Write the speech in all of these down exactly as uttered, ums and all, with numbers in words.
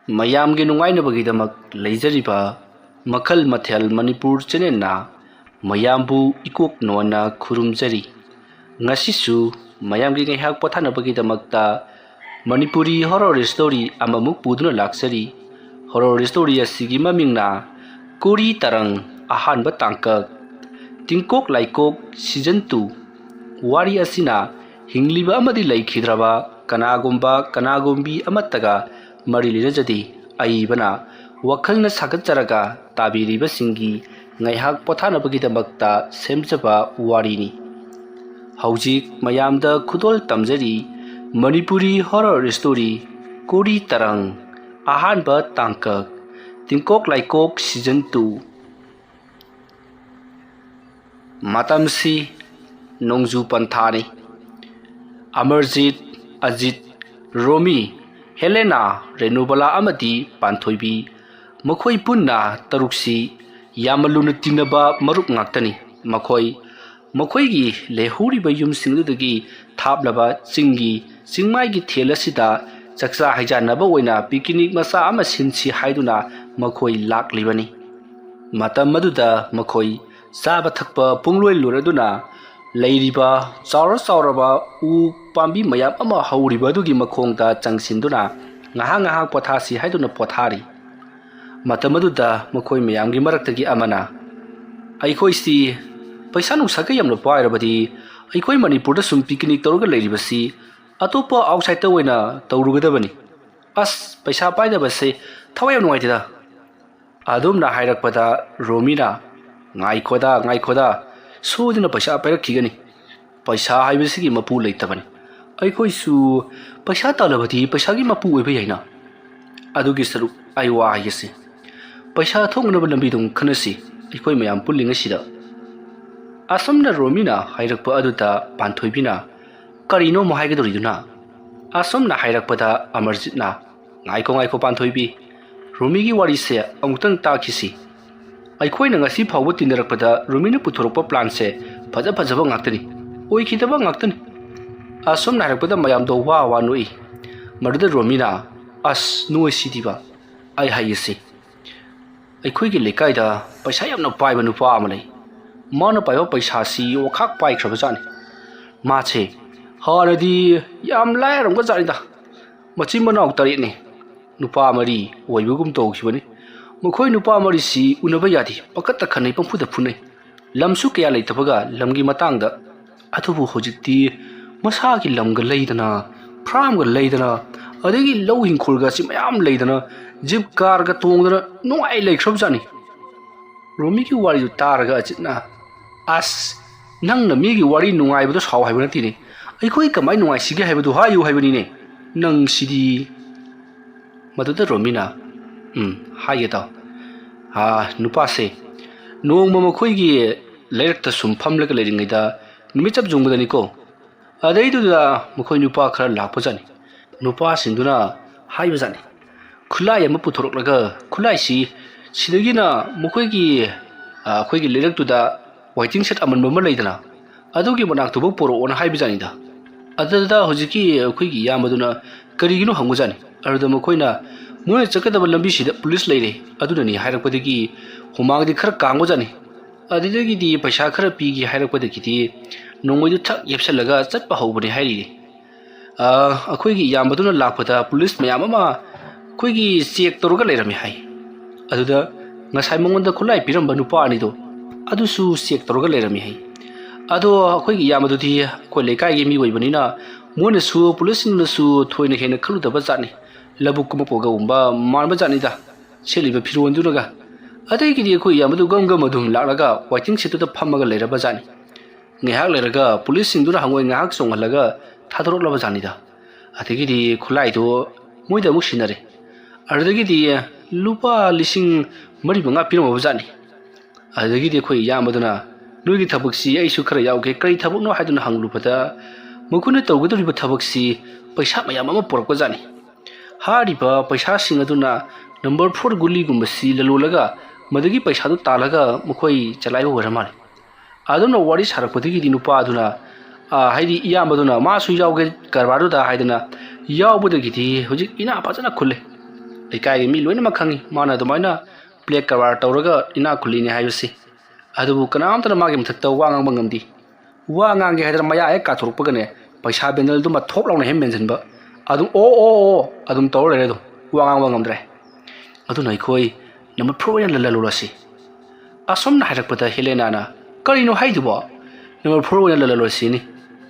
ꯃꯌꯥꯝꯒꯤ ꯅꯨꯡꯉꯥꯏꯅꯕꯒꯤꯗꯃꯛ ꯂꯩꯖꯔꯤꯕ ꯃꯈꯜ ꯃꯊꯦꯜ ꯃꯅꯤꯄꯨꯔ ꯆꯦꯅꯦꯜꯅ ꯃꯌꯥꯝꯕꯨ ꯏꯀꯣꯛ ꯅꯣꯟꯅ ꯈꯨꯔꯨꯝꯖꯔꯤ꯫ ꯉꯁꯤꯁꯨ ꯃꯌꯥꯝꯒꯤ ꯉꯥꯏꯍꯥꯛ ꯄꯣꯊꯥꯅꯕꯒꯤꯗꯃꯛꯇ ꯃꯅꯤꯄꯨꯔꯤ ꯍꯣꯔꯣꯔ ꯁ꯭ꯇꯣꯔꯤ ꯑꯃꯃꯨꯛ ꯄꯨꯗꯨꯅ ꯂꯥꯛꯆꯔꯤ꯫ ꯍꯣꯔꯣꯔ ꯁ꯭ꯇꯣꯔꯤ ꯑꯁꯤꯒꯤ ꯃꯃꯤꯡꯅ ꯀꯣꯔꯤ ꯇꯔꯪ ꯑꯍꯥꯟꯕ ꯇꯥꯡꯀꯛ, ꯇꯤꯡꯀꯣꯛ ꯂꯥꯏꯀꯣꯛ ꯁꯤꯖꯟ ꯇꯨ꯫ ꯋꯥꯔꯤ ꯑꯁꯤꯅ ꯍꯤꯡꯂꯤꯕ ꯑꯃꯗꯤ ꯂꯩꯈꯤꯗ꯭ꯔꯕ ꯀꯅꯥꯒꯨꯝꯕ ꯀꯅꯥꯒꯨꯝꯕꯤ ꯑꯃꯠꯇꯒ ꯃꯔꯤ ꯂꯩꯅꯖꯗꯦ꯫ ꯑꯏꯕꯅ ꯋꯥꯈꯜꯅ ꯁꯥꯒꯠꯆꯔꯒ ꯇꯥꯕꯤꯔꯤꯕꯁꯤꯡꯒꯤ ꯉꯥꯏꯍꯥꯛ ꯄꯣꯊꯥꯅꯕꯒꯤꯗꯃꯛꯇ ꯁꯦꯝꯖꯕ ꯋꯥꯔꯤꯅꯤ꯫ ꯍꯧꯖꯤꯛ ꯃꯌꯥꯝꯗ ꯈꯨꯗꯣꯜ ꯇꯝꯖꯔꯤ ꯃꯅꯤꯄꯨꯔꯤ ꯍꯣꯔꯣꯔ ꯁ꯭ꯇꯣꯔꯤ ꯀꯣꯔꯤ ꯇꯔꯪ ꯑꯍꯥꯟꯕ ꯇꯥꯡꯀꯛ, ꯇꯤꯡꯀꯣꯛ ꯂꯥꯏꯀꯣꯛ ꯁꯤꯖꯟ ꯇꯨ꯫ ꯃꯇꯝꯁꯤ ꯅꯣꯡꯖꯨ ꯄꯟꯊꯥꯅꯤ꯫ ꯑꯃꯔꯖꯤꯠ, ꯑꯖꯤꯠ, ꯔꯣꯃꯤ, ꯍꯦꯂꯦꯅꯥ, ꯔꯦꯅꯨꯕꯂꯥ ꯑꯃꯗꯤ ꯄꯥꯟꯊꯣꯏꯕꯤ, ꯃꯈꯣꯏ ꯄꯨꯟꯅ ꯇꯔꯨꯛꯁꯤ ꯌꯥꯝꯅ ꯂꯨꯅ ꯇꯤꯟꯅꯕ ꯃꯔꯨꯞ ꯉꯥꯛꯇꯅꯤ꯫ ꯃꯈꯣꯏ ꯃꯈꯣꯏꯒꯤ ꯂꯩꯍꯧꯔꯤꯕ ꯌꯨꯝꯁꯤꯡ ꯑꯗꯨꯗꯒꯤ ꯊꯥꯞꯂꯕ ꯆꯤꯡꯒꯤ ꯆꯤꯡꯃꯥꯏꯒꯤ ꯊꯦꯜ ꯑꯁꯤꯗ ꯆꯥꯛꯆꯥ ꯍꯩꯖꯥꯟꯅꯕ ꯑꯣꯏꯅ ꯄꯤꯀꯤꯅꯤꯛ ꯃꯆꯥ ꯑꯃ ꯁꯤꯟꯁꯤ ꯍꯥꯏꯗꯨꯅ ꯃꯈꯣꯏ ꯂꯥꯛꯂꯤꯕꯅꯤ꯫ ꯃꯇꯝ ꯑꯗꯨꯗ ꯃꯈꯣꯏ ꯆꯥꯕ ꯊꯛꯄ ꯄꯨꯡꯂꯣꯏ ꯂꯣꯏꯔꯗꯨꯅ ꯂꯩꯔꯤꯕ ꯆꯥꯎꯔ ꯆꯥꯎꯔꯕ ꯎ ꯄꯥꯝꯕꯤ ꯃꯌꯥꯝ ꯑꯃ ꯍꯧꯔꯤꯕ ꯑꯗꯨꯒꯤ ꯃꯈꯣꯡꯗ ꯆꯪꯁꯤꯟꯗꯨꯅ ꯉꯥꯏꯍꯥꯛ ꯉꯥꯏꯍꯥꯛ ꯄꯣꯊꯥꯁꯤ ꯍꯥꯏꯗꯨꯅ ꯄꯣꯊꯥꯔꯤ꯫ ꯃꯇꯝ ꯑꯗꯨꯗ ꯃꯈꯣꯏ ꯃꯌꯥꯝꯒꯤ ꯃꯔꯛꯇꯒꯤ ꯑꯃꯅ, "ꯑꯩꯈꯣꯏꯁꯤ ꯄꯩꯁꯥ ꯅꯨꯡꯁꯥꯒ ꯌꯥꯝꯅ ꯄꯥꯏꯔꯕꯗꯤ ꯑꯩꯈꯣꯏ ꯃꯅꯤꯄꯨꯔꯗ ꯁꯨꯝ ꯄꯤꯀꯤꯅꯤꯛ ꯇꯧꯔꯒ ꯂꯩꯔꯤꯕꯁꯤ ꯑꯇꯣꯞꯄ ꯑꯥꯎꯠꯁꯥꯏꯠꯇ ꯑꯣꯏꯅ ꯇꯧꯔꯨꯒꯗꯕꯅꯤ꯫ ꯑꯁ, ꯄꯩꯁꯥ ꯄꯥꯏꯗꯕꯁꯦ ꯊꯋꯥꯏ ꯌꯥꯝ ꯅꯨꯡꯉꯥꯏꯇꯦꯗ"꯫ ꯑꯗꯨꯝꯅ ꯍꯥꯏꯔꯛꯄꯗ ꯔꯣꯃꯤꯅ, "ꯉꯥꯏꯈꯣꯗ, ꯉꯥꯏꯈꯣꯗ, ꯁꯣꯏꯗꯅ ꯄꯩꯁꯥ ꯄꯥꯏꯔꯛꯈꯤꯒꯅꯤ꯫ ꯄꯩꯁꯥ ꯍꯥꯏꯕꯁꯤꯒꯤ ꯃꯄꯨ ꯂꯩꯇꯕꯅꯤ꯫ ꯑꯩꯈꯣꯏꯁꯨ ꯄꯩꯁꯥ ꯇꯥꯜꯂꯕꯗꯤ ꯄꯩꯁꯥꯒꯤ ꯃꯄꯨ ꯑꯣꯏꯕ ꯌꯥꯏꯅ꯫ ꯑꯗꯨꯒꯤ ꯁꯔꯨꯛ ꯑꯩ ꯋꯥ ꯍꯥꯏꯒꯦꯁꯦ꯫ ꯄꯩꯁꯥ ꯊꯣꯛꯅꯕ ꯂꯝꯕꯤꯗꯨꯝ ꯈꯟꯅꯁꯤ, ꯑꯩꯈꯣꯏ ꯃꯌꯥꯝ ꯄꯨꯜꯂꯤꯉꯩꯁꯤꯗ"꯫ ꯑꯁꯨꯝꯅ ꯔꯣꯃꯤꯅ ꯍꯥꯏꯔꯛꯄ ꯑꯗꯨꯗ ꯄꯥꯟꯊꯣꯏꯕꯤꯅ, "ꯀꯔꯤꯅꯣ ꯑꯃꯨꯛ ꯍꯥꯏꯒꯗꯧꯔꯤꯗꯨꯅ?" ꯑꯁꯨꯝꯅ ꯍꯥꯏꯔꯛꯄꯗ ꯑꯃꯔꯖꯤꯠꯅ, "ꯉꯥꯏꯈꯣ, ꯉꯥꯏꯈꯣ, ꯄꯥꯟꯊꯣꯏꯕꯤ, ꯔꯣꯃꯤꯒꯤ ꯋꯥꯔꯤꯁꯦ ꯑꯃꯨꯛꯇꯪ ꯇꯥꯈꯤꯁꯤ꯫ ꯑꯩꯈꯣꯏꯅ ꯉꯁꯤ ꯐꯥꯎꯕ ꯇꯤꯟꯅꯔꯛꯄꯗ ꯔꯣꯃꯤꯅ ꯄꯨꯊꯣꯔꯛꯄ ꯄ꯭ꯂꯥꯟꯁꯦ ꯐꯖ ꯐꯖꯕ ꯉꯥꯛꯇꯅꯤ, ꯑꯣꯏꯈꯤꯗꯕ ꯉꯥꯛꯇꯅꯤ"꯫ ꯑꯁꯨꯝꯅ ꯍꯥꯏꯔꯛꯄꯗ ꯃꯌꯥꯝꯗꯣ ꯋꯥ ꯋꯥ ꯅꯣꯛꯏ꯫ ꯃꯗꯨꯗ ꯔꯣꯃꯤꯅ, ꯑꯁ, ꯅꯣꯏ ꯁꯤꯗꯤꯕ, ꯑꯩ ꯍꯥꯏꯒꯦꯁꯦ, ꯑꯩꯈꯣꯏꯒꯤ ꯂꯩꯀꯥꯏꯗ ꯄꯩꯁꯥ ꯌꯥꯝꯅ ꯄꯥꯏꯕ ꯅꯨꯄꯥ ꯑꯃ ꯂꯩ꯫ ꯃꯥꯅ ꯄꯥꯏꯕ ꯄꯩꯁꯥꯁꯤ ꯋꯥꯈꯥꯛ ꯄꯥꯏꯈ꯭ꯔꯕꯖꯥꯠꯅꯤ꯫ ꯃꯥꯁꯦ ꯍꯥꯟꯅꯗꯤ ꯌꯥꯝ ꯂꯥꯏꯔꯝꯒꯖꯥꯠꯅꯤꯗ꯫ ꯃꯆꯤꯟ ꯃꯅꯥꯎ ꯇꯔꯦꯠꯅꯤ, ꯅꯨꯄꯥ ꯃꯔꯤ ꯑꯣꯏꯕꯒꯨꯝ ꯇꯧꯈꯤꯕꯅꯤ꯫ ꯃꯈꯣꯏ ꯅꯨꯄꯥ ꯃꯔꯤꯁꯤ ꯎꯅꯕ ꯌꯥꯗꯦ, ꯄꯪꯈꯠꯇ ꯈꯠꯅꯩ, ꯄꯪꯐꯨꯗ ꯐꯨꯅꯩ꯫ ꯂꯝꯁꯨ ꯀꯌꯥ ꯂꯩꯇꯕꯒ ꯂꯝꯒꯤ ꯃꯇꯥꯡꯗ꯫ ꯑꯗꯨꯕꯨ ꯍꯧꯖꯤꯛꯇꯤ ꯃꯁꯥꯒꯤ ꯂꯝꯒ ꯂꯩꯗꯅ, ꯐꯥꯔꯝꯒ ꯂꯩꯗꯅ, ꯑꯗꯒꯤ ꯂꯧ ꯏꯪꯈꯣꯜꯒꯁꯤ ꯃꯌꯥꯝ ꯂꯩꯗꯅ, ꯖꯤꯞ ꯀꯥꯔꯒ ꯇꯣꯡꯗꯅ ꯅꯨꯡꯉꯥꯏ ꯂꯩꯈ꯭ꯔꯕꯖꯥꯠꯅꯤ꯫ ꯔꯣꯃꯤꯒꯤ ꯋꯥꯔꯤꯗꯨ ꯇꯥꯔꯒ ꯑꯖꯤꯠꯅ, "ꯑꯁ, ꯅꯪꯅ ꯃꯤꯒꯤ ꯋꯥꯔꯤ ꯅꯨꯡꯉꯥꯏꯕꯗꯣ ꯁꯥꯎ ꯍꯥꯏꯕ ꯅꯠꯇꯦꯅꯦ, ꯑꯩꯈꯣꯏ ꯀꯃꯥꯏ ꯅꯨꯡꯉꯥꯏꯁꯤꯒꯦ ꯍꯥꯏꯕꯗꯨ ꯍꯥꯏꯌꯨ ꯍꯥꯏꯕꯅꯤꯅꯦ, ꯅꯪ ꯁꯤꯗꯤ"꯫ ꯃꯗꯨꯗ ꯔꯣꯃꯤꯅ, "ꯎꯝ, ꯍꯥꯏꯒꯦ ꯇꯥꯎ꯫ ꯑꯥ, ꯅꯨꯄꯥꯁꯦ ꯅꯣꯡꯃ ꯃꯈꯣꯏꯒꯤ ꯂꯩꯔꯛꯇ ꯁꯨꯝ ꯐꯝꯂꯒ ꯂꯩꯔꯤꯉꯩꯗ ꯅꯨꯃꯤꯠ ꯆꯞ ꯌꯨꯡꯕꯗꯅꯤꯀꯣ, ꯑꯗꯩꯗꯨꯗ ꯃꯈꯣꯏ ꯅꯨꯄꯥ ꯈꯔ ꯂꯥꯛꯄꯖꯥꯠꯅꯤ꯫ ꯅꯨꯄꯥꯁꯤꯡꯗꯨꯅ ꯍꯥꯏꯕꯖꯥꯠꯅꯤ, ꯈꯨꯠꯂꯥꯏ ꯑꯃ ꯄꯨꯊꯣꯔꯛꯂꯒ, ꯈꯨꯠꯂꯥꯏꯁꯤ ꯁꯤꯗꯒꯤꯅ ꯃꯈꯣꯏꯒꯤ, ꯑ, ꯑꯩꯈꯣꯏꯒꯤ ꯂꯩꯔꯛꯇꯨꯗ ꯋꯥꯏꯇꯤꯡ ꯁꯦꯠ ꯑꯃꯟꯕ ꯑꯃ ꯂꯩꯗꯅ, ꯑꯗꯨꯒꯤ ꯃꯅꯥꯛꯇꯨꯐꯥꯎ ꯄꯨꯔꯛꯑꯣꯅ ꯍꯥꯏꯕꯖꯥꯠꯅꯤꯗ꯫ ꯑꯗꯨꯗ ꯍꯧꯖꯤꯛꯀꯤ ꯑꯩꯈꯣꯏꯒꯤ ꯏꯌꯥꯝꯕꯗꯨꯅ ꯀꯔꯤꯒꯤꯅꯣ ꯍꯪꯕꯖꯥꯠꯅꯤ꯫ ꯑꯗꯨꯗ ꯃꯈꯣꯏꯅ, "ꯃꯣꯏꯅ ꯆꯠꯀꯗꯕ ꯂꯝꯕꯤꯁꯤꯗ ꯄꯨꯂꯤꯁ ꯂꯩꯔꯦ, ꯑꯗꯨꯅꯅꯤ" ꯍꯥꯏꯔꯛꯄꯗꯒꯤ ꯍꯨꯃꯥꯡꯗꯤ ꯈꯔ ꯀꯥꯡꯕꯖꯥꯠꯅꯤ꯫ ꯑꯗꯨꯗꯒꯤꯗꯤ ꯄꯩꯁꯥ ꯈꯔ ꯄꯤꯒꯦ ꯍꯥꯏꯔꯛꯄꯗꯒꯤꯗꯤ ꯅꯣꯡꯃꯩꯗꯨ ꯊꯛ ꯌꯦꯞꯁꯜꯂꯒ ꯆꯠꯄ ꯍꯧꯕꯅꯤ ꯍꯥꯏꯔꯤꯅꯤ꯫ ꯑ, ꯑꯩꯈꯣꯏꯒꯤ ꯏꯌꯥꯝꯕꯗꯨꯅ ꯂꯥꯛꯄꯗ ꯄꯨꯂꯤꯁ ꯃꯌꯥꯝ ꯑꯃ ꯑꯩꯈꯣꯏꯒꯤ ꯆꯦꯛ ꯇꯧꯔꯒ ꯂꯩꯔꯝꯃꯤ ꯍꯥꯏ꯫ ꯑꯗꯨꯗ ꯉꯁꯥꯏ ꯃꯉꯣꯟꯗ ꯈꯨꯠꯂꯥꯏ ꯄꯤꯔꯝꯕ ꯅꯨꯄꯥ ꯑꯅꯤꯗꯣ, ꯑꯗꯨꯁꯨ ꯆꯦꯛ ꯇꯧꯔꯒ ꯂꯩꯔꯝꯃꯤ ꯍꯥꯏ꯫ ꯑꯗꯣ ꯑꯩꯈꯣꯏꯒꯤ ꯏꯌꯥꯝꯕꯗꯨꯗꯤ ꯑꯩꯈꯣꯏ ꯂꯩꯀꯥꯏꯒꯤ ꯃꯤ ꯑꯣꯏꯕꯅꯤꯅ ꯃꯣꯏꯅꯁꯨ, ꯄꯨꯂꯤꯁꯁꯤꯡꯅꯁꯨ ꯊꯣꯏꯅ ꯍꯦꯟꯅ ꯈꯜꯂꯨꯗꯕ ꯖꯥꯠꯅꯤ꯫ ꯂꯧꯕꯨꯛ ꯀꯨꯝꯃꯛꯄꯒꯨꯝꯕ ꯃꯥꯟꯕ ꯖꯥꯠꯅꯤꯗ, ꯁꯦꯠꯂꯤꯕ ꯐꯤꯔꯣꯟꯗꯨꯅꯒ꯫ ꯑꯗꯒꯤꯗꯤ ꯑꯩꯈꯣꯏ ꯏꯌꯥꯝꯕꯗꯨ ꯒꯝ ꯒꯝ ꯑꯗꯨꯝ ꯂꯥꯛꯂꯒ ꯋꯥꯏꯇꯤꯡ ꯁꯦꯠꯇꯨꯗ ꯐꯝꯃꯒ ꯂꯩꯔꯕ ꯖꯥꯠꯅꯤ꯫ ꯉꯥꯏꯍꯥꯛ ꯂꯩꯔꯒ ꯄꯨꯂꯤꯁꯁꯤꯡꯗꯨꯅ ꯍꯪꯉꯣꯏ ꯉꯥꯏꯍꯥꯛ ꯆꯣꯡꯍꯜꯂꯒ ꯊꯥꯗꯣꯔꯛꯂꯕ ꯖꯥꯠꯅꯤꯗ꯫ ꯑꯗꯒꯤꯗꯤ ꯈꯨꯠꯂꯥꯏꯗꯨ ꯃꯣꯏꯗ ꯑꯃꯨꯛ ꯁꯤꯟꯅꯔꯦ꯫ ꯑꯗꯨꯗꯒꯤꯗꯤ ꯂꯨꯄꯥ ꯂꯤꯁꯤꯡ ꯃꯔꯤ ꯃꯉꯥ ꯄꯤꯔꯝꯃꯕ ꯖꯥꯠꯅꯤ꯫ ꯑꯗꯨꯗꯒꯤꯗꯤ ꯑꯩꯈꯣꯏ ꯏꯌꯥꯝꯕꯗꯨꯅ, "ꯅꯣꯏꯒꯤ ꯊꯕꯛꯁꯤ ꯑꯩꯁꯨ ꯈꯔ ꯌꯥꯎꯒꯦ, ꯀꯔꯤ ꯊꯕꯛꯅꯣ?" ꯍꯥꯏꯗꯨꯅ ꯍꯪꯂꯨꯕꯗ, ꯃꯈꯣꯏꯅ ꯇꯧꯒꯗꯧꯔꯤꯕ ꯊꯕꯛꯁꯤ ꯄꯩꯁꯥ ꯃꯌꯥꯝ ꯑꯃ ꯄꯨꯔꯛꯄ ꯖꯥꯠꯅꯤ꯫ ꯍꯥꯏꯔꯤꯕ ꯄꯩꯁꯥꯁꯤꯡ ꯑꯗꯨꯅ ꯅꯝꯕꯔ ꯐꯣꯔ ꯒꯨꯂꯤꯒꯨꯝꯕꯁꯤ ꯂꯂꯣꯜꯂꯒ ꯃꯗꯨꯒꯤ ꯄꯩꯁꯥꯗꯨ ꯇꯥꯜꯂꯒ ꯃꯈꯣꯏ ꯆꯂꯥꯏꯕ ꯑꯣꯏꯔ ꯃꯥꯜꯂꯦ꯫ ꯑꯗꯨꯝꯅ ꯋꯥꯔꯤ ꯁꯥꯔꯛꯄꯗꯒꯤꯗꯤ ꯅꯨꯄꯥꯗꯨꯅ, ꯑ, ꯍꯥꯏꯗꯤ ꯏꯌꯥꯝꯕꯗꯨꯅ ꯃꯥꯁꯨ ꯌꯥꯎꯒꯦ ꯀꯔꯕꯥꯔꯗꯨꯗ ꯍꯥꯏꯗꯅ ꯌꯥꯎꯕꯗꯒꯤꯗꯤ ꯍꯧꯖꯤꯛ ꯏꯅꯥ ꯐꯖꯅ ꯈꯨꯜꯂꯦ꯫ ꯂꯩꯀꯥꯏꯒꯤ ꯃꯤ ꯂꯣꯏꯅꯃꯛ ꯈꯪꯉꯤ ꯃꯥꯅ ꯑꯗꯨꯃꯥꯏꯅ ꯕ꯭ꯂꯦꯛ ꯀꯔꯕꯥꯔ ꯇꯧꯔꯒ ꯏꯅꯥ ꯈꯨꯜꯂꯤꯅꯦ ꯍꯥꯏꯕꯁꯤ꯫ ꯑꯗꯨꯕꯨ ꯀꯅꯥꯝꯇꯅ ꯃꯥꯒꯤ ꯃꯊꯛꯇ ꯋꯥ ꯉꯥꯡꯕ ꯉꯝꯗꯦ꯫ ꯋꯥ ꯉꯥꯡꯒꯦ ꯍꯥꯏꯗꯅ ꯃꯌꯥ ꯍꯦꯛ ꯀꯥꯊꯣꯔꯛꯄꯒꯅꯦ, ꯄꯩꯁꯥ ꯕꯦꯟꯗꯜꯗꯨꯃ ꯊꯣꯞ ꯂꯥꯎꯅ ꯍꯦꯛ ꯃꯦꯟꯁꯤꯟꯕ꯫ ꯑꯗꯨꯝ ꯑꯣ ꯑꯣ ꯑꯣ ꯑꯗꯨꯝ ꯇꯧꯔ ꯂꯩꯔꯦ꯫ ꯑꯗꯨꯝ ꯋꯥ ꯉꯥꯡꯕ ꯉꯝꯗ꯭ꯔꯦ꯫ ꯑꯗꯨꯅ ꯑꯩꯈꯣꯏ ꯅꯝꯕꯔ ꯐꯣꯔ ꯑꯣꯏꯅ ꯂꯜꯍꯜꯂꯨꯔꯁꯤ꯫ ꯑꯁꯣꯝꯅ ꯍꯥꯏꯔꯛꯄꯗ ꯍꯦꯂꯦꯅꯥꯅ, "ꯀꯔꯤꯅꯣ ꯍꯥꯏꯗꯨꯕꯣ? ꯅꯝꯕꯔ ꯐꯣꯔ ꯑꯣꯏꯅ ꯂꯜꯍꯜꯂꯨꯔꯁꯤꯅꯤ꯫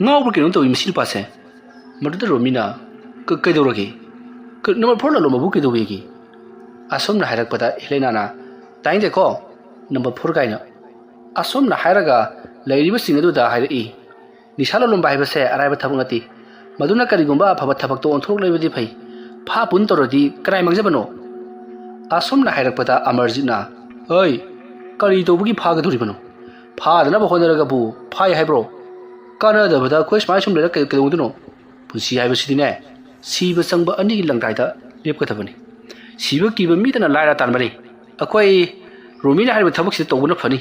ꯉꯥꯎꯕ꯭ꯔꯥ ꯀꯩꯅꯣꯝ ꯇꯧꯏ ꯃꯁꯤ ꯅꯨꯄꯥꯁꯦ?" ꯃꯗꯨꯗ ꯔꯣꯃꯤꯅ, "ꯀ-, ꯀꯩꯗꯧꯔꯒꯦ? ꯀ-, ꯅꯝꯕꯔ ꯐꯣꯔ ꯂꯜꯂꯣ, ꯃꯕꯨ ꯀꯩꯗꯧꯋꯦꯒꯦ?" ꯑꯁꯣꯝꯅ ꯍꯥꯏꯔꯛꯄꯗ ꯍꯦꯂꯦꯅꯥꯅ, "ꯇꯥꯏꯅꯤꯡꯗꯦꯀꯣ, ꯅꯝꯕꯔ ꯐꯣꯔ ꯀꯥꯏꯅ꯫ ꯑꯁꯣꯝꯅ ꯍꯥꯏꯔꯒ ꯂꯩꯔꯤꯕꯁꯤꯡ ꯑꯗꯨꯗ ꯍꯥꯏꯔꯛꯏ꯫ ꯅꯤꯁꯥ ꯂꯣꯜꯂꯝꯕ ꯍꯥꯏꯕꯁꯦ ꯑꯔꯥꯏꯕ ꯊꯕꯛ ꯅꯠꯇꯦ꯫ ꯃꯗꯨꯅ ꯀꯔꯤꯒꯨꯝꯕ ꯑꯐꯕ ꯊꯕꯛꯇ ꯑꯣꯟꯊꯣꯔꯛꯂꯕꯗꯤ ꯐꯩ꯫ ꯐꯥ ꯄꯨꯟ ꯇꯧꯔꯗꯤ ꯀꯅꯥꯏ ꯃꯥꯡꯖꯕꯅꯣ?" ꯑꯁꯣꯝꯅ ꯍꯥꯏꯔꯛꯄꯗ ꯑꯃꯔꯖꯤꯠꯅ, "ꯍꯩ, ꯀꯔꯤ ꯇꯧꯕꯒꯤ ꯐꯥꯒꯗꯧꯔꯤꯕꯅꯣ? ꯐꯥꯗꯅꯕ ꯍꯣꯠꯅꯔꯒꯕꯨ ꯐꯥꯏ ꯍꯥꯏꯕ꯭ꯔꯣ? ꯀꯥꯟꯅꯗꯕꯗ ꯑꯩꯈꯣꯏ ꯁꯨꯃꯥꯏꯅ ꯁꯨꯝ ꯂꯩꯔꯒ ꯀꯩ-, ꯀꯩꯗꯧꯗꯣꯏꯅꯣ? ꯄꯨꯟꯁꯤ ꯍꯥꯏꯕꯁꯤꯗꯤꯅꯦ, ꯁꯤꯕ ꯆꯪꯕ ꯑꯅꯤꯒꯤ ꯂꯪꯗꯥꯏꯗ ꯂꯦꯞꯀꯗꯕꯅꯤ꯫ ꯁꯤꯕ ꯀꯤꯕ ꯃꯤꯗꯅ ꯂꯥꯏꯔ ꯇꯥꯟꯕꯅꯤ꯫ ꯑꯩꯈꯣꯏ ꯔꯣꯃꯤꯅ ꯍꯥꯏꯔꯤꯕ ꯊꯕꯛꯁꯤꯗ ꯇꯧꯕꯅ ꯐꯅꯤ꯫"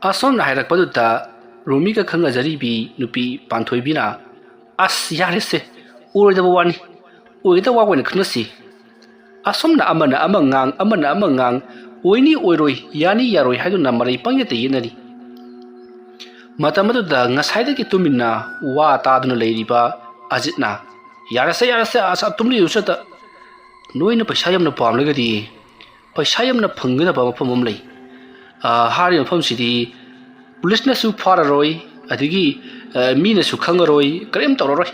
ꯑꯁꯣꯝꯅ ꯍꯥꯏꯔꯛꯄꯗꯨꯗ ꯔꯣꯃꯤꯒ ꯈꯪꯅꯖꯔꯤꯕꯤ ꯅꯨꯄꯤ ꯄꯥꯟꯊꯣꯏꯕꯤꯅ, "ꯑꯁ, ꯌꯥꯔꯦꯁꯦ, ꯑꯣꯏꯔꯣꯏꯗꯕ ꯋꯥꯅꯤ꯫ ꯑꯣꯏꯒꯗꯕ ꯋꯥ ꯑꯣꯏꯅ ꯈꯟꯅꯁꯤ꯫ ꯑꯁꯣꯝꯅ ꯑꯃꯅ ꯑꯃ ꯉꯥꯡ, ꯑꯃꯅ ꯑꯃ ꯉꯥꯡ, ꯑꯣꯏꯅꯤ ꯑꯣꯏꯔꯣꯏ, ꯌꯥꯅꯤ ꯌꯥꯔꯣꯏ ꯍꯥꯏꯗꯨꯅ ꯃꯔꯩ ꯄꯪꯌꯦꯠꯇ ꯌꯦꯠꯅꯔꯤ꯫" ꯃꯇꯝ ꯑꯗꯨꯗ ꯉꯁꯥꯏꯗꯒꯤ ꯇꯨꯃꯤꯟꯅ ꯋꯥ ꯇꯥꯗꯨꯅ ꯂꯩꯔꯤꯕ ꯑꯖꯤꯠꯅ, "ꯌꯥꯔꯦꯁꯦ, ꯌꯥꯔꯦꯁꯦ, ꯑꯁ, ꯇꯨꯃꯤꯟ ꯂꯩꯌꯨꯁꯦ ꯑꯗ꯫ ꯅꯣꯏꯅ ꯄꯩꯁꯥ ꯌꯥꯝꯅ ꯄꯥꯝꯂꯒꯗꯤ ꯄꯩꯁꯥ ꯌꯥꯝꯅ ꯐꯪꯒꯗꯕ ꯃꯐꯝ ꯑꯃ ꯂꯩ꯫ ꯑ, ꯍꯥꯏꯔꯤꯕ ꯃꯐꯝꯁꯤꯗꯤ ꯄꯨꯂꯤꯁꯅꯁꯨ ꯐꯥꯔꯔꯣꯏ, ꯑꯗꯒꯤ, ꯑ, ꯃꯤꯅꯁꯨ ꯈꯪꯉꯔꯣꯏ, ꯀꯔꯤꯝ ꯇꯧꯔꯔꯣꯏ꯫